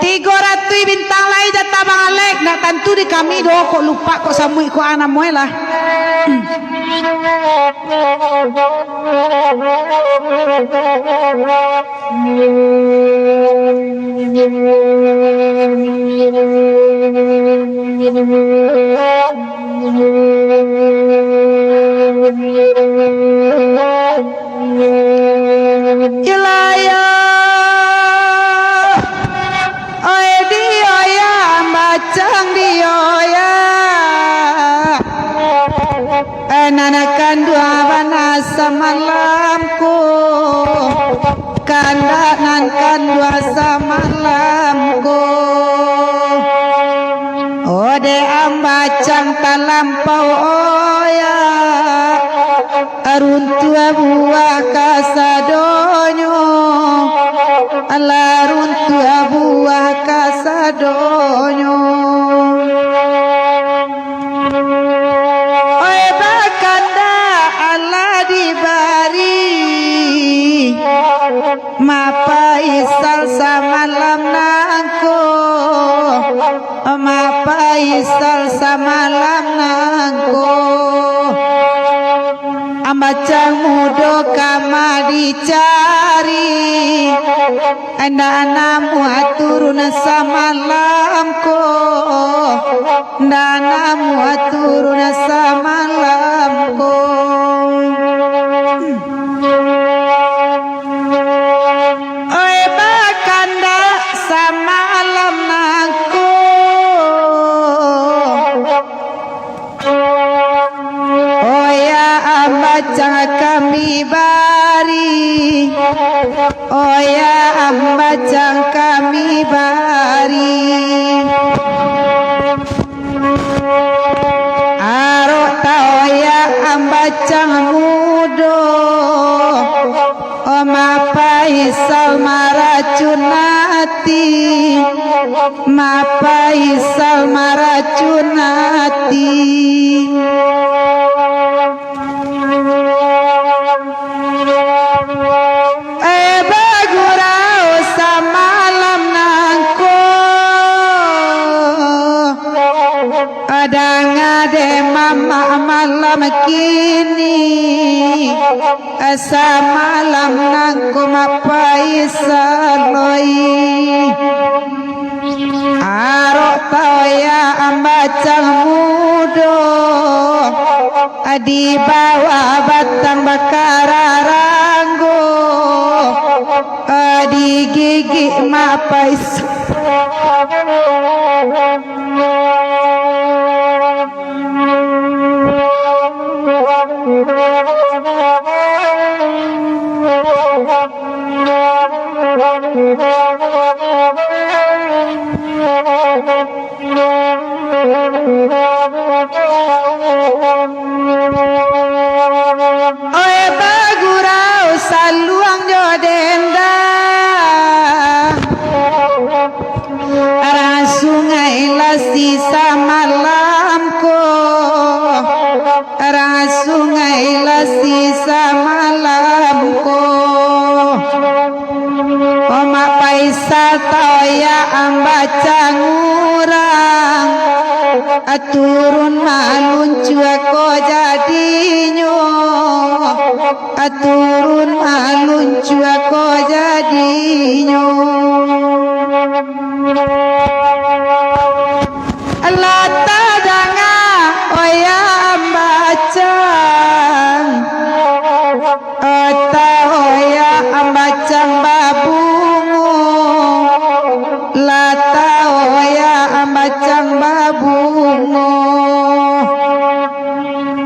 Tigo ratuih bintang lai jatah Bang Alek, ndak tantu di kami doh, kok lupa, kok samuik, kok anam lah. Ilaya, oi dio ya, ambacang dio ya. Eh, nan kanduang bana samalam ko, kandak nan kanduang samalam ko. Ode ambacang talampau oya, runtuah buah kasadonyo, alah runtuah buah kasadonyo. Oi, bakandak alah dibari, mapaisal samalam nangko, mapaisal samalam nangko. Ambacang mudo ka ma dicari, ndak namuah turun samalam ko, ndak namuah turun samalam ko. Oi, bakandak samalam nangko. Oya ambacang kami bari, oya ambacang kami bari. Arok taoya ambacang mudo, oh, mapaisal maracun ati, mapaisal maracun ati. Eh, bagurau samalam nangko, danga dek mamak malam kini, samalam nangko mapaisal oi. Arok taoya ambacang mudo, di bawah batang bakararanggo, digigik mapais. Oi, bagurau saluang jo dendang. Arah Sungai Lasi samalam ko, arah Sungai Lasi samalam ko. Omak Paisal taoya ambacang urang, turun maluncua ko jadinyo, turun maluncua ko jadinyo. Lah tadanga oya ambacang, taoya ambacang babungo, lah taoya ambacang babungo.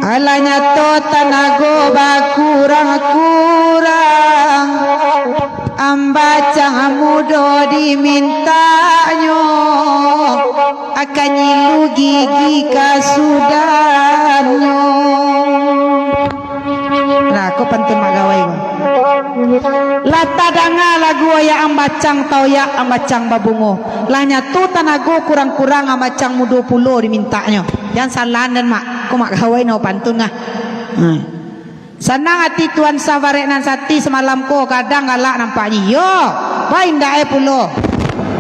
Alah nyato tanago bakurang-kurang, ambacang mudo dimintaknyo, akan nyilu gigi kasudannyo. Nah, ko pantun Mak Gawai ko. Lah tadanga lagu oya ambacang, taoya ambacang babungo. Lah nyato tanago kurang-kurang, ambacang mudo pulo dimintaknyo. Jan salah den, Mak. Ko Mak Gawai no pantun ngah. Hmm. Sanang ati Tuan Sah Barek Nan Sati samalam ko, gadang galak nampaknyo. Iyo, ba indak e pulo.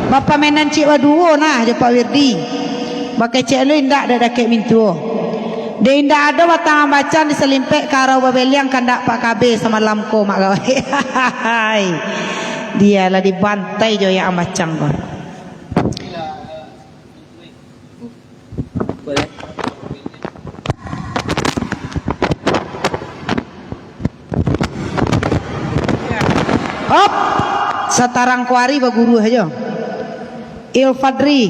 Bapamainan ciek baduo nah jo Pak Wirdi. Bakecek lu indak dek dakek mintuo. Dek indak ado batang ambacang di salimpek karau babeliang kandak Pak K B samalam ko, Mak Gawai. Dialah dibantai jo yang ambacang ko. Hop! Satarang kuari baguru sajo. Il Fadri,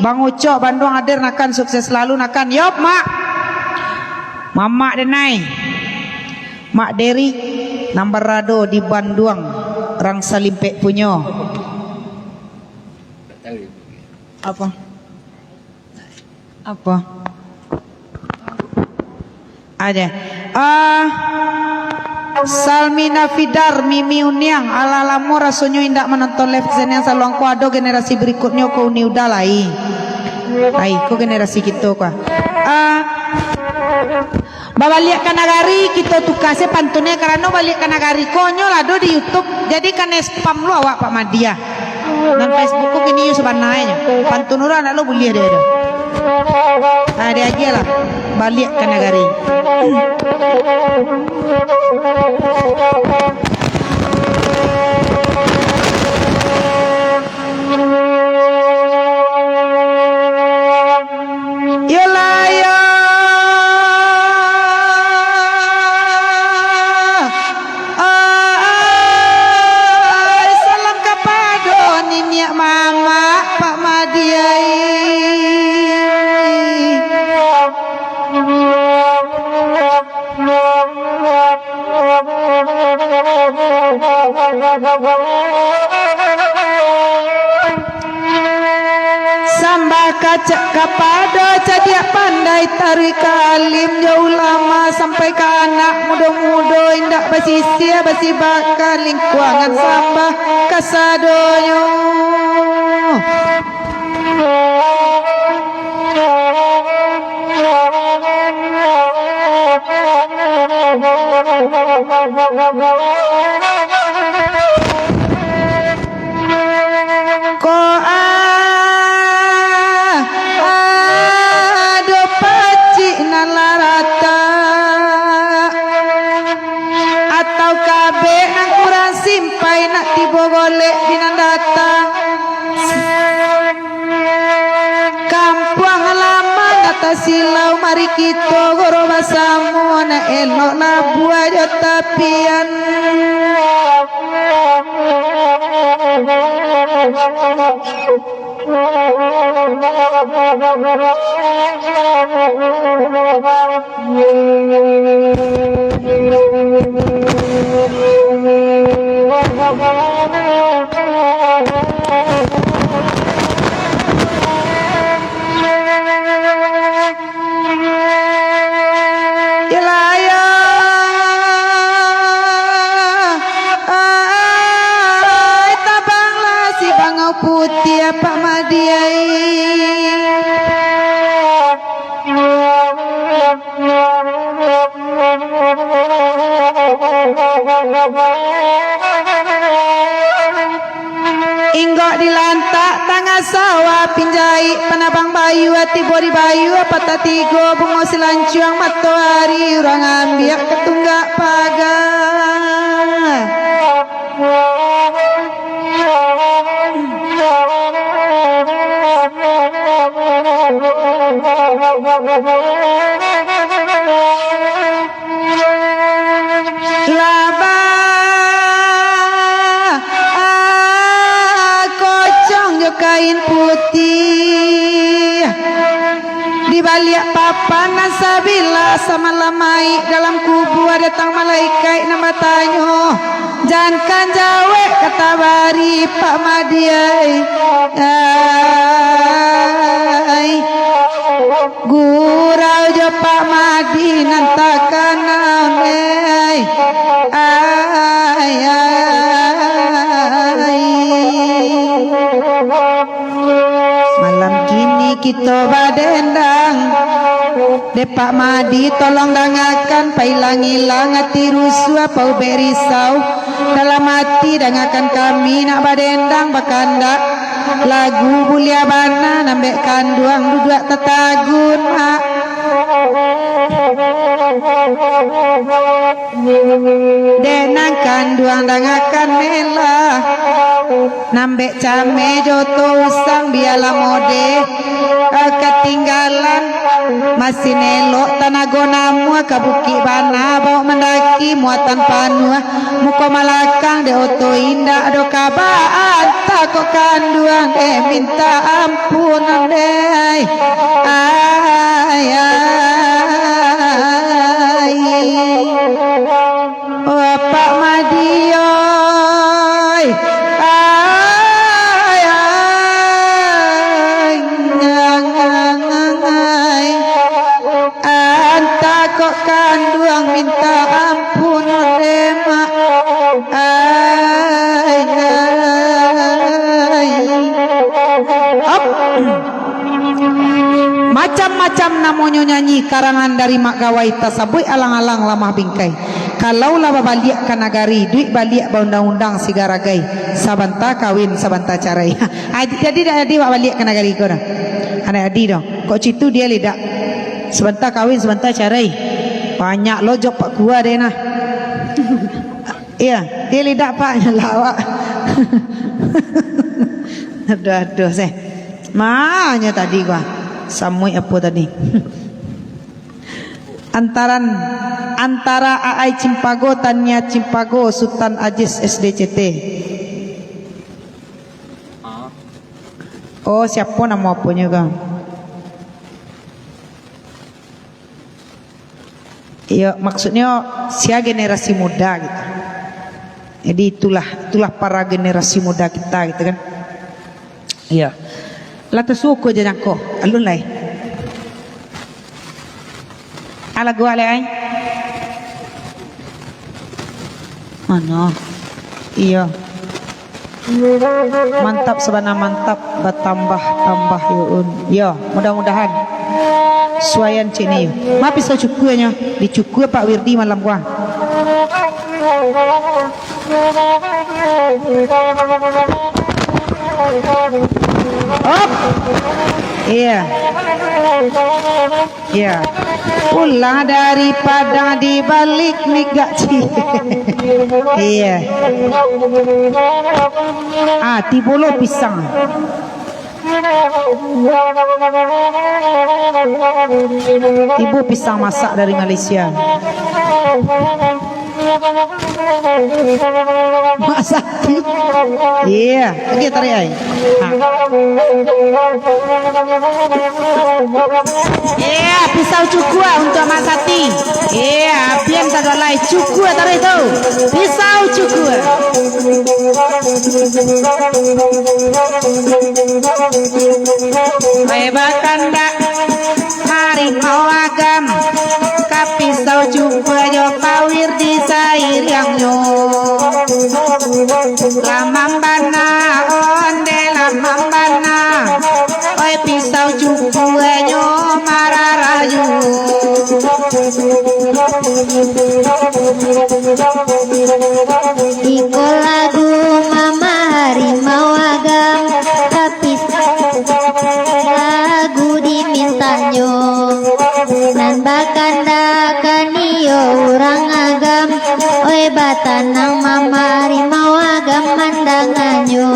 Bang Ucok, Banduang hadir nakan, sukses selalu nakan. Yop, Mak. Mamak denai. Mak Derik, nan barado di Banduang, rang salimpek punyo. Apa? Apa? Ada. Ah, Salmina Fidar, Mimi Uniang, alah lamo rasonyo indak manonton live kesenian Saluang ko, ado generasi berikutnyo ko Uni Uda lai. Ai, ko generasi kito ko. Ah, Babaliak ka nagari, kito tuka se pantunnyo, karano baliak ka nagari ko nyo lah do di YouTube, jadi kanai spam lu awak Pak Madiah. Nan Facebook ko kini yo sabananyo, pantun urang ndak lo buliah dek ado. Ah, dek agiah lah, baliak ka nagari. Yolah yo. Ai, salam kapado niniak mamak Pak Madi ai. Sambah kacak kapado cadiak pandai, taruih ka alim jo ulama, sampai ka anak mudo-mudo indak basisia, basibak ka lingkuangan, sambah kasadonyo. Ko a-, ado pacik nan lah ratak, atau kabek nan kurang simpai, nak tibo golek di nan datang. Kampuang halaman atau silau, mari kito goro basamo, nak elok labuah jo tapian. Ilayah, ai, tabanglah si bangau putiah, Pak Madi ai. Inggok dilantak tangah sawah, pinjaik panabang bayua, tibo di bayua patah tigo, bungo silancuang matoari, urang ambiak ka tunggak paga. Laba, ah, kocong jo kain putiah. Di baliak papan nan sabilah, samalam maik dalam kubua, datang malaikaik nan batanyo, jan kan jawek ka tabari, Pak Madi ai. Ai, gurau jo Pak Madi nan takana, ai. Ai, ai. Malam kini kito badendang, Dek Pak Madi, tolong dangakan, pailang-ilang ati rusuah, paubek risau dalam ati, dangakan kami nak badendang bakandak. Lagu buliah bana, nambek kanduang duduak tatagun, Mak. Dek nan kanduang dangakan melah, nambek cameh jo to usang bialah mode, eh, katinggalan. Masin elok tanago namuah ka bukik bana, baok mandaki muatan panuah, muko malakang dek oto indak do kabaan. Takok kanduang, eh, minta ampun, eh. Ai, ai. Oh, Apak Madi, oi. Ai, ai. Ang, ang, ang, ang, ai. Antak kok kanduang minta ampun, eh, Mak. Ai, ai. Op. Macam-macam namonyo nyanyi karangan dari Mak Gawai, tasabuik alang-alang lamah bingkai. Kalau lah babaliak ka nagari, duit baliak baundang-undang sigaragai, sabanta kawin, sabanta carai. Adi, jadi dak jadi awak baliak ka nagari ko dah. Anak adi doh. Kok citu dia lidak. Sabanta kawin, sabanta carai. Banyak lojok Pak Kua deh nah. Iya, dia lidak Pak, nyalah awak. Aduh, aduh, seh. Manyo tadi gua. Samuik apo tadi? Antaran, antara Aai Cimpago, Tania Cimpago, Sutan Ajis S D C T. Oh, siapo namo aponyo ko? Iyo, maksudnyo sia generasi muda gitu. Jadi itulah, itulah para generasi muda kita gitu kan. Iya. Lah tasuko ja jangko. Alun lai. Ah, lagu alai ai. Mano? Iyo. Mantap sabana mantap, batambah-tambah yuun. Yo, mudah-mudahan suaian cik ni. Ma pisau cukuanyo, dicukua Pak Wirdi malam gua. Op. Iya. Ya. Pulang dari Padang di balik mik gak ci. Iya. Ah, tibo lo pisang. Tibo pisang masak dari Malaysia. Mak Sakti. Iya, oke, tarik ai. Ha. Iya, pisau cukua untuak Mak Sakti. Iya, pian sagolai cukua tarik tu. Pisau cukua. Ai bakandak. Harimau agam, ka pisau cukua jo Pak Wirdi sairiangnyo. Lamam bana, onde lamam bana, oi pisau cukuanyo mararayo. Iko lagu Mama Harimau Agam, tapi lagu dimintanyo. Nan bakandakan iyo urang agam, oi batanang Mama Harimau Agam mandanganyo.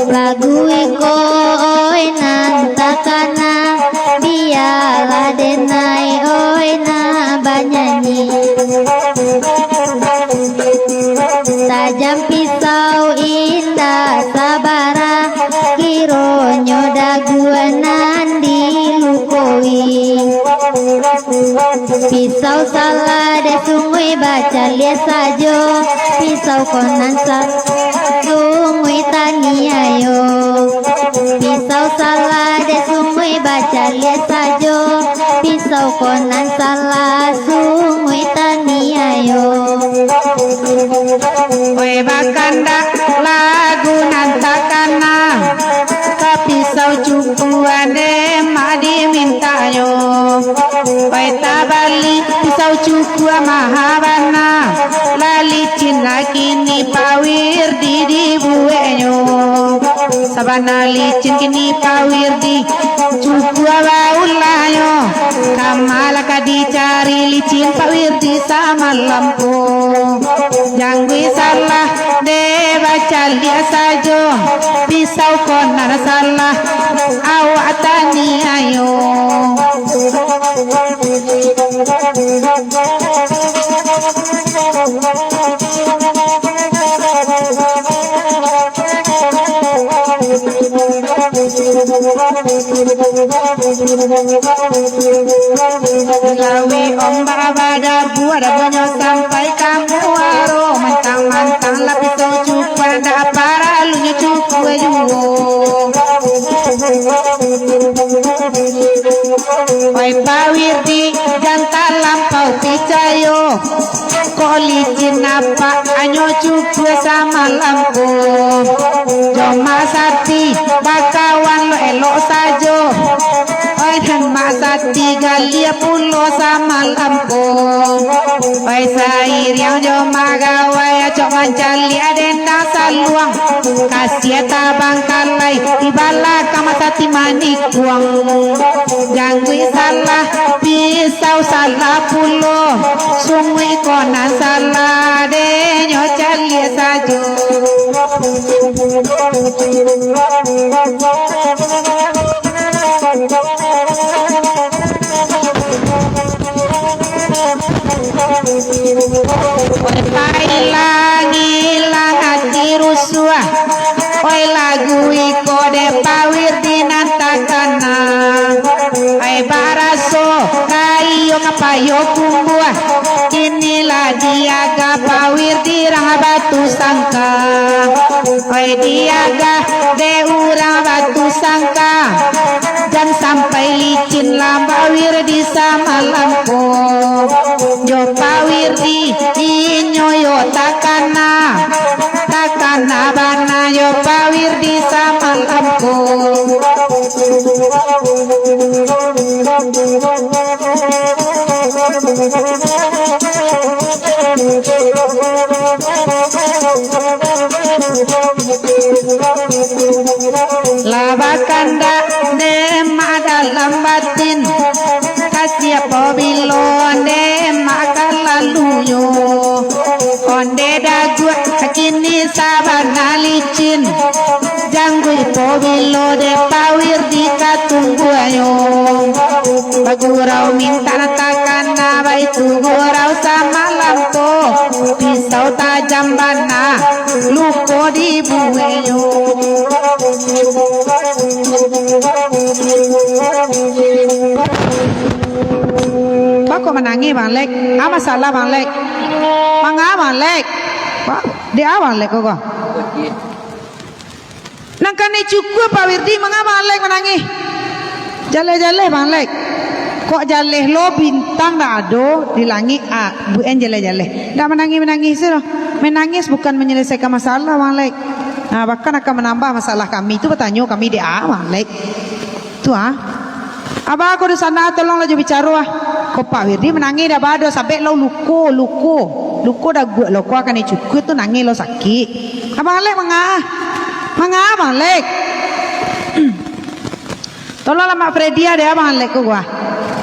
Lagu iko oi nan takana, bialah denai oi nan banyanyi. Tajam pisau indak sabara, kironyo daguan nan dilukoi. Pisau salah dek sungui bacaliak sajo, pisau ko nan salah sungui taniayo. Pisau salah dek sungui bacaliak sajo, pisau ko nan salah sungui taniayo. Oi bakandak lagu nan takana, ka pisau cukuan dek mak diminta. Tabali pisau cukua maha bana, lah licin lah kini Pak Wirdi dibueknyo. Sabana licin kini Pak Wirdi, cukua baulahnyo. Kama lah ka dicari licin Pak Wirdi samalam ko. Jangguih salah, dek bacaliak sajo, pisau ko nan salah, awak taniayo. Lawi ombak badabuah, dabuahnyo sampai ka muaro. Mantang-mantang lah pisau cukua, ndak paralunyo cukua juo. Oi Pak Wirdi, jan talampau picayo. Kok licin apak anyo cukua samalam ko. Jo Mak Sati bakawan lo elok sajo. Oi, nan Mak Sati galiah pulo samalam ko. Oi, sairiang jo Mak Gawai acok mancaliak dendang saluang. Kasiah tabangkalai di balakang Mak Sati manikuang. Jangguih salah, pisau salah pulo. Sunguik ko nan salah, dek nyo caliak sajo. Oi, pailang-ilang ati rusuah. Oi, lagu iko dek Pak Wirdi nan takana. Ai baraso kayo ka Payokumbuah. Inilah diagah Pak Wirdi rang Batusangka. Oi, diagah dek urang Batusangka. Jan sampai licin lah Pak Wirdi samalam ko. Jo Pak Wirdi inyo yo takana. Takana bana jo Pak Wirdi samalam ko. Lah bakandak dek Mak dalam batin, kasiah pabilo dek Mak ka lalunyo. Ondeh daguak kini sabana licin, jangguih pabilo dek Pak Wirdi ka tungguanyo. Bagurau mintak nan takana, baitu gurau samalam ko, pisau tajam bana, luko dibueknyo. Bako manangih Bang Lek? Ah, masalah Bang Lek? Manga Bang Lek? Wah, di awal Lek ko. Nan kanai cukua Pak Wirdi, manga Bang Lek manangih? Jaleh-jaleh Bang Lek. Kok jaleh lo bintang ndak ado di langik, ah, buek an jaleh-jaleh. Ndak manangih-manangih se doh. Menangis bukan menyelesaikan masalah, Bang Lek. Nah, bahkan akan menambah masalah kami tu, batanyo kami dek a, Bang Lek. Tu ah. Abah ko di sana, tolonglah jo bicaro ah. Ko Pak Wirdi manangih dah bado, sabek lo luko, luko. Luko daguak lo ko akan dicukua tu nangih lo sakik. Abang Lek manga? Manga Bang Lek? Tolonglah Mak Fredia deh Abang Lek ko gua.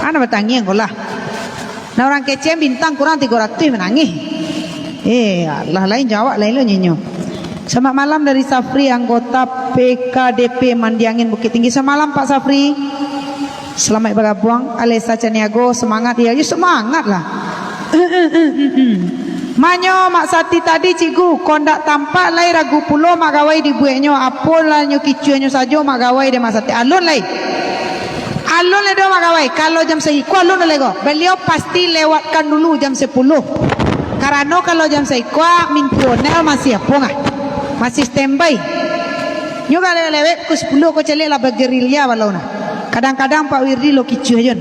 Ana batangiang ko lah. Nah, urang kecek bintang kurang tigo ratuih manangih. Eh, alah, lain jawab lain lo nyenyo. Selamat malam dari Safri, anggota P K D P Mandiangin Bukittinggi. Selamat malam, Pak Safri. Selamat bergabung. Alesa Caniago, semangat ya. Ya, semangat lah. Manyo Mak Sati tadi, Cikgu, kok ndak tampak lai ragu pulo Mak Gawai dibueknyo, apo lah nyo kicuahnyo sajo Mak Gawai dek Mak Sati. Alun lai. Alun lai doh Mak Gawai. Kalau jam saiko alun lai ko. Beliau pasti lewatkan dulu jam sepuluh. Karano kalau jam saiko, Mintu Onel masih apo ngah? Masih standby. Nyo kalau lewat pukul sepuluh ko caliak lah bagerilya balau nah. Kadang-kadang Pak Wirdi lo kicuah jon.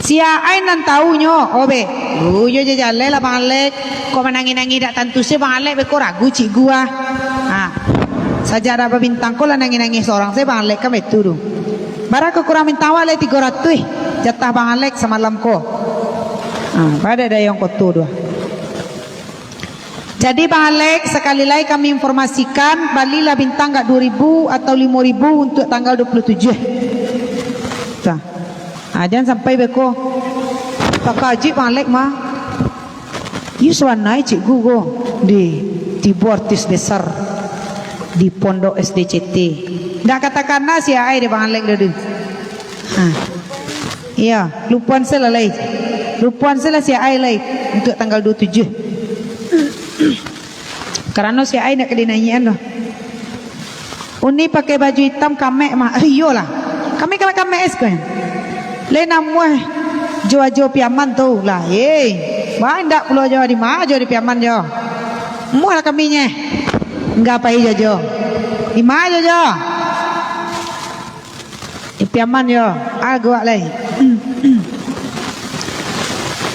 Sia ai nan tahu nyo, oh be. Lu yo ja jaleh lah Bang Lek. Kok manangih-nangih dak tantu se Bang Lek, beko ragu Cikgu ah. Ha. Sajak dak babintang ko lah nangih-nangih sorang se Bang Lek kan betu tu. Bara ko kurang bintang wak lai tigo ratuih. jatah Bang Alek samalam ko. Ha, pada dayang koto tu. Jadi, Bang Alek, sakali lai kami informasikan, balilah bintang agak dua ribu atau limo ribu untuak tanggal dua puluh tujuh. Tuh. Ha, jan sampai beko. Pakajik Bang Alek mah. Iyo, sabananyo cikgu ko di tibo artis besar di Pondok S D C T. Ndak katakana si Aai dek Bang Alek tadi. Ha. Iyo, lupoan se lah lai. Lupoan se lah si Aai lai untuak tanggal dua tujuh. Karano si Aai ndak ka dinaiakan doh. Uni pakai baju itam kamek mah. Eh, iyolah. Kami kamek-kamek es ko. Lai namuah jo ajo Piaman tu lah. Eh, ba indak pulo jo di ma jo di Piaman jo. Muah lah kami nyeh. Enggak pai jo jo. Di ma jo jo. Di Piaman yo, aguak lai.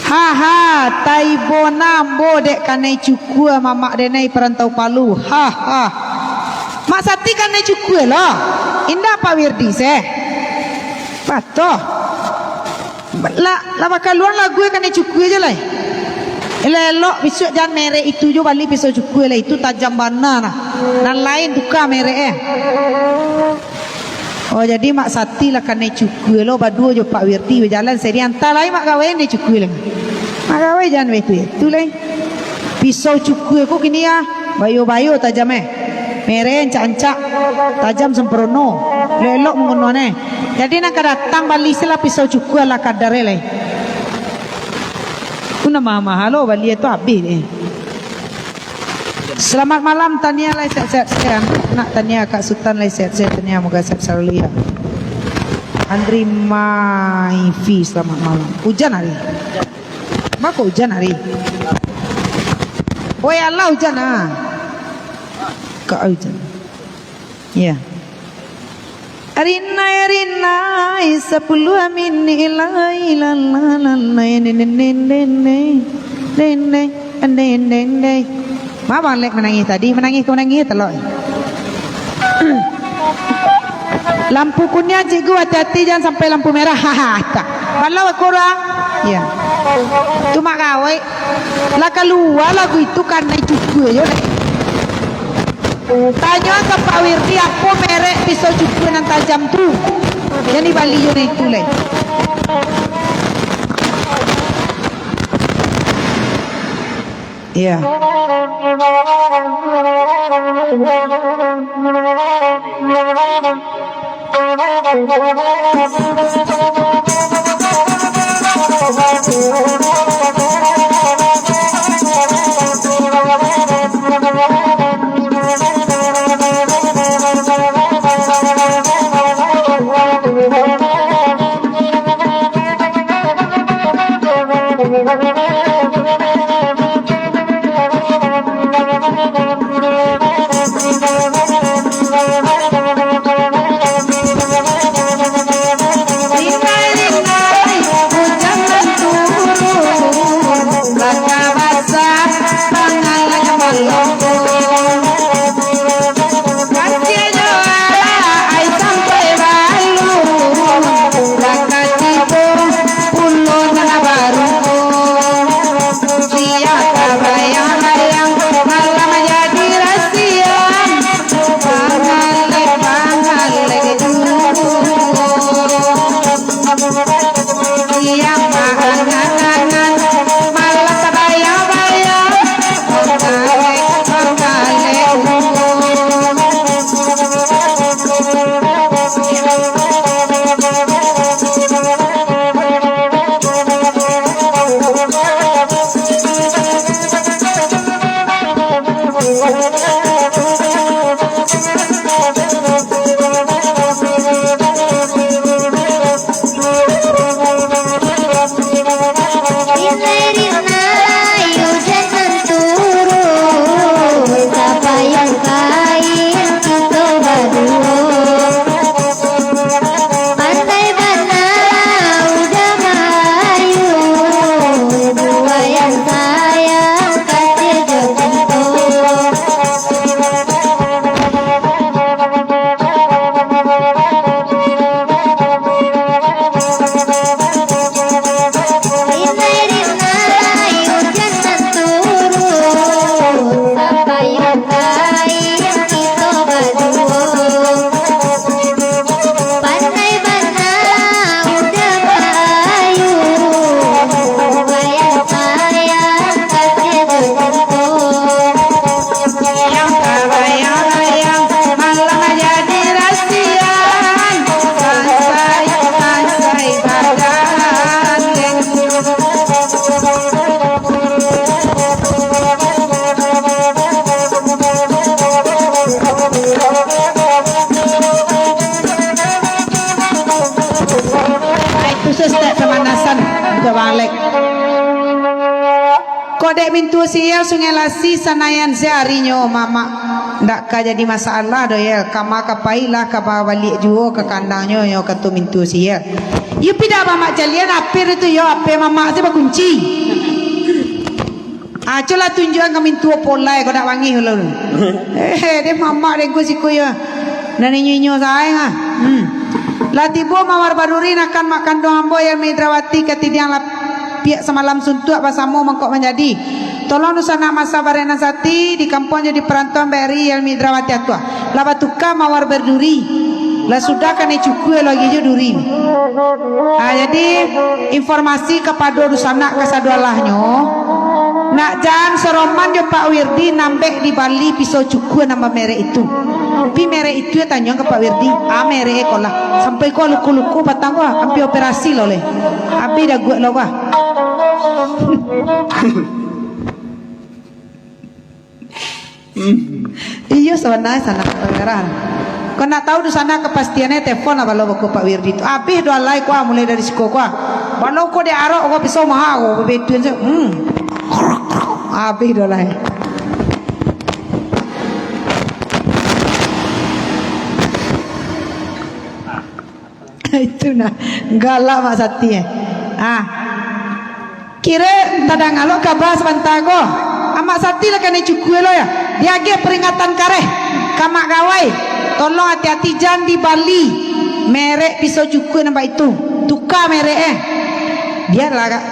Ha, ha, taibo nan ambo dek kanai cukua mamak denai parantau Palu. Ha, ha. Mak Sati kanai cukua lo. Indak Pak Wirdi se. Patoh. Lah, lah bakaluan lagu kanai cukua je lai. Elok-elok bisuak jan merek itu jo bali pisau cukua lai. Itu tajam bana nah. Nan lain tuka merek eh. Oh, jadi Mak Sati lah kanai cukua lo baduo jo Pak Wirdi bajalan sariang. Antah lai Mak Gawai ni cukua lai. Mak Gawai jan baitu, itu lai. Pisau cukua ko kini ah, bayo-bayo tajam eh. Merek ancak-ancak, tajam sempurno. Elok-elok mangguno eh. Jadi nan ka datang bali se lah pisau cukua lah kadar eh lai. Tu nan maha-maha lo bali tu abih eh. Selamat malam, Tania lai sehat-sehat sajo. Nak Tania, Kak Sutan lai sehat-sehat, Tania, moga sehat selalu ya. Andri Maifi, selamat malam. Ujan hari? Bako ujan hari? Oi, alah ujan ah. Kak ujan. Ya. Rinai, rinai, sapuluah minik lai, la, la, la, la, ne, ne, ne, ne, ne, ne, ne, ne, ne, ne. Ma Bang Lek manangih tadi, manangih ka manangih, telok. Lampu kuniang, cikgu, hati-hati, jan sampai lampu merah. Haha, tak. Balau aku urang. Ya. Tu Mak Gawai. Lah kalua lagu itu kanai cukua jo, Lek. Tanyo ka Pak Wirdi, apo merek pisau cukua nan tajam tu? Jan dibali jo nan itu lai. Iya. Dek mintuo si Yel, Sungai Lasi, Sanayan, se arinyo mamak ndak ka jadi masalah doh, Yel. Kama ka pai lah, ka baliak juo ka kandangnyo, nyo kato mintuo si Yel. Iyo, pi dak mamak calian, H P tu yo, H P mamak se bakunci. Ah, cubolah tunjuakan ka mintuo polai, kok dak bangih lo. Eh, deh mamak deh ko siko yo. Nan inyo-inyo sae ah. Hmm. Lah tibo mawar baduri, nakan mak kanduang ambo, Yel Midrawati, katidiang lah piak samalam suntuak, basamo mangkok manjadi. Tolong dunsanak masak bareh nan sati, di kampuang jo di parantauan, bari Yel Midrawati atua. Lah batuka mawar baduri. Lah sudah kanai cukua lagi jo duri. Ah, jadi, informasi kapado dunsanak kasadoalahnyo, nak jan saroman jo Pak Wirdi, nambek dibali pisau cukua nan bamerek itu. Pi merek itu yo, tanyo ka Pak Wirdi. Ah, merek e ko lah. Sampai ko luko-luko patang ko, ampia operasi lo leh. Abih daguak lo ko. Iyo, sabana sanak perkara. Kok nak tahu dunsanak kapastiannyo, telepon lah balo ko Pak Wirdi tu. Abih doh alai ko, mulai dari siko ko. Balo ko dek arok ko, pisau maha ko, babetun se. Hmm. Abih doh alai. Itu nah, galak Mak Sati, eh. Ah. Kiro tadanga lo kaba sabanta ko. Amak Sati lah kanai cukua lo yo. Diagiah peringatan kareh ka Mak Gawai. Tolong ati-ati, jan dibali merek pisau cukua nan baitu. Tuka merek, eh. Biarlah, Kak.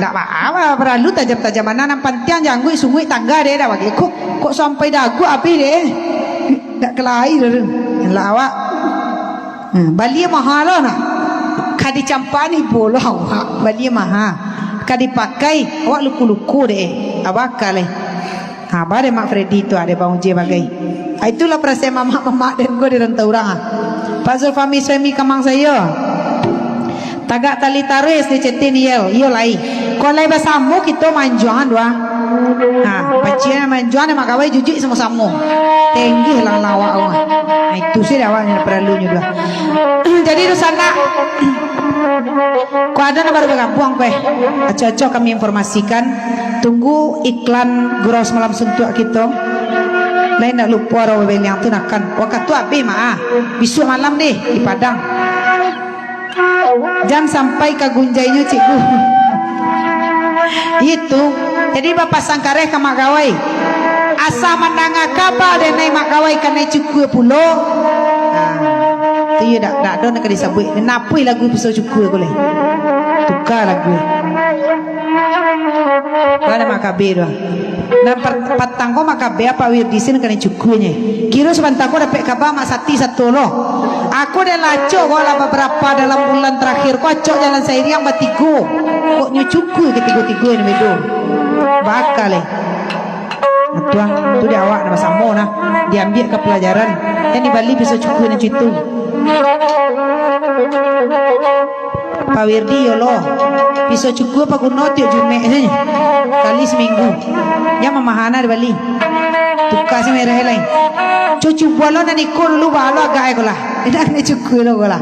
Ndak ba-, apa, paralu tajam-tajam bana, nan pantiang jangguik, sunguik, tangga deh, dak bagai. Kok, kok sampai daguak abih deh. Dak kelahi dah tu. Elak awak. Hmm, bali maha lo nah. Ka dicampani pulo awak, bali maha. Ka dipakai, awak luko-luko deh. Abakal eh. Ha, ba deh Mak Freddy tu, ade Bang Uje bagai. Ha, itulah perasaan mamak-mamak den ko di rantau urang, ah. Pak Zulfami Suhaimi Kamang sayo. Tagak tali taruih di cetin, iyo, iyo lai. Kok lai basamo kito manjuangan dua. Ha, pancian manjuangan, Mak Gawai jujuik samo-samo. Tenggih lah lawak awak. Ha, itu sih awak nan paralunyo dua. Jadi, dunsanak, kok ado nan baru bagambuang, kueh. Acok-acok kami informasikan. Tunggu iklan Gurau Samalam Suntuak kito. Lai ndak lupo aro babeliang tu nakan. Wakatu abih, Mak, ah. Bisuak malam deh di Padang. Jan sampai ka gunjainyo, Cikgu. Itu. Jadi bapasan kareh ka Mak Gawai. Asa mandanga kaba dek nai Mak Gawai kanai cukua pulo. Ah, tu yo dak, dak ado nan ka disabuik. Napuih lagu pisau cukua ko lai. Tuka lagu. Bana Mak Kabe tu. Nan par-, patang ko Mak Kabe, Pak Wirdi sin kanai cukuanyo. Kiro sabanta ko dapek kaba Mak Sati sato lo. Aku dek lacok ko lah babarapa dalam bulan tarakhir ko, acok jalan sairiang batigo. Kok nyo cukua katigo-tigo nyo bedo. Bakal eh. Tuang, tu di awak nah basamo nah. Diambiak ka palajaran. Jan dibali pisau cukua nan cuitu. Pak Wirdi yo lo. Pisau cukua paguno tiok Jumek sajo. Kali saminggu. Jan mamaha nah dibali. Tuka si merah lai. Cucu buah lo nan iko dulu, ba lo agak ai ko lah. Indak ni cukua lo ko lah.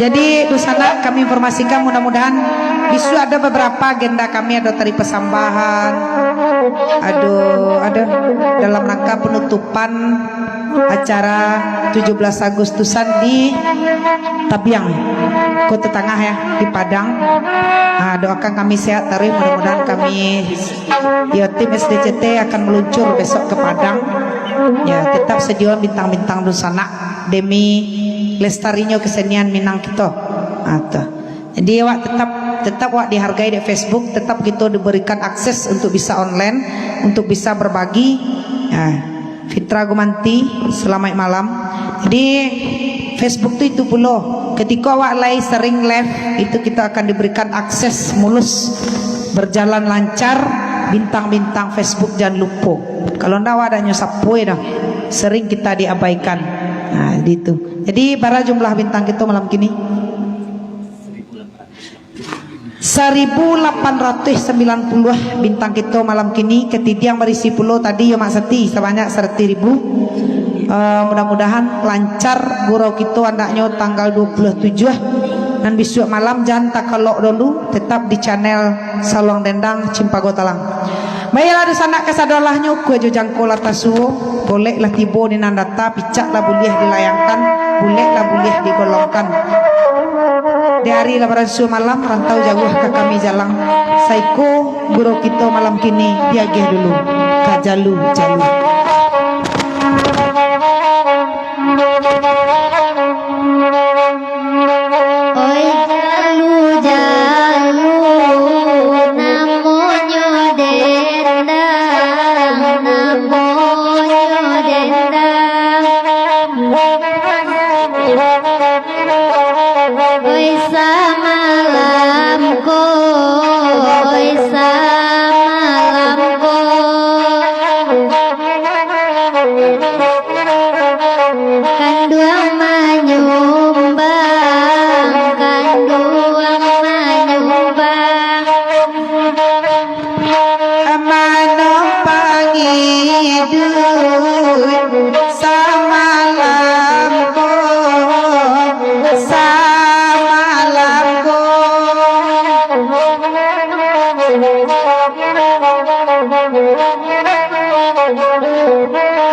Jadi, dunsanak kami informasikan, mudah-mudahan bisuak ado babarapa agenda kami, ado tari pasambahan, ado, ado dalam rangka panutupan acara tujuh belas Agustusan di Tabiang, Kota Tangah ya, di Padang. Ah, doakan kami sehat taruih, mudah-mudahan kami Yo, tim S D C T akan meluncur besok ke Padang. Ya, tetap sadioan bintang-bintang dunsanak demi lestarinyo kesenian Minang kito. Ha, tu. Jadi, awak tetap, tetap awak dihargai di Facebook, tetap kito diberikan akses untuk bisa online, untuk bisa berbagi. Ya. Fitra Gumanti, selamat malam. Jadi, Facebook tu itu pulo. Ketika awak lai sering live, itu kita akan diberikan akses mulus, berjalan lancar, bintang-bintang Facebook jangan lupo. Kalau ndak, awak dak nyo sapo dah. Sering kita diabaikan. Nah, gitu. Jadi, bara jumlah bintang kita malam kini? Saribu lapan ratuih sambilan puluah bintang kito malam kini, katidiang barisi pulo tadi yo Mak Sati sabanyak saratuih ribu. Eh, mudah-mudahan lancar gurau kito andaknyo tanggal duo puluah tujuah, nan bisuak malam jan takalok dolu, tetap di channel Saluang Dendang Cimpago Talang. Baiklah, dunsanak kasadolahnyo, kua jo jangko lah tasuo, golek lah tibo di nan data, picak lah buliah dilayangkan, bulek lah buliah digolongkan. Di ari lah baransua malam, rantau jauah ka kami jalang. Saiko gurau kito malam kini diagiah dulu ka jalu-jalu. Oi jalu-jalu, namonyo dendang, namonyo dendang. Oi samalam ko, oi samalam ko. Kanduang manyumbang, kanduang manyumbang. Manompangi duit samalam ko, samalam ko.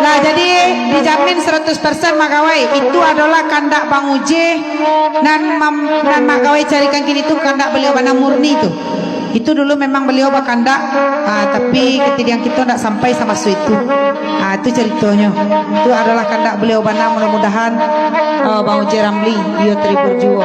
Lah, jadi dijamin saratus persen Mak Gawai, itu adolah kandak Bang Uje nan mam-, nan Mak Gawai carikan kini tu kandak baliau bana murni tu. Itu dulu memang baliau bakandak, ah, tapi katidiang kito ndak sampai samaso itu. Ah, itu caritonyo. Itu adolah kandak baliau bana, mudah-mudahan, ah, Bang Uje Ramli, iyo terhibur juo.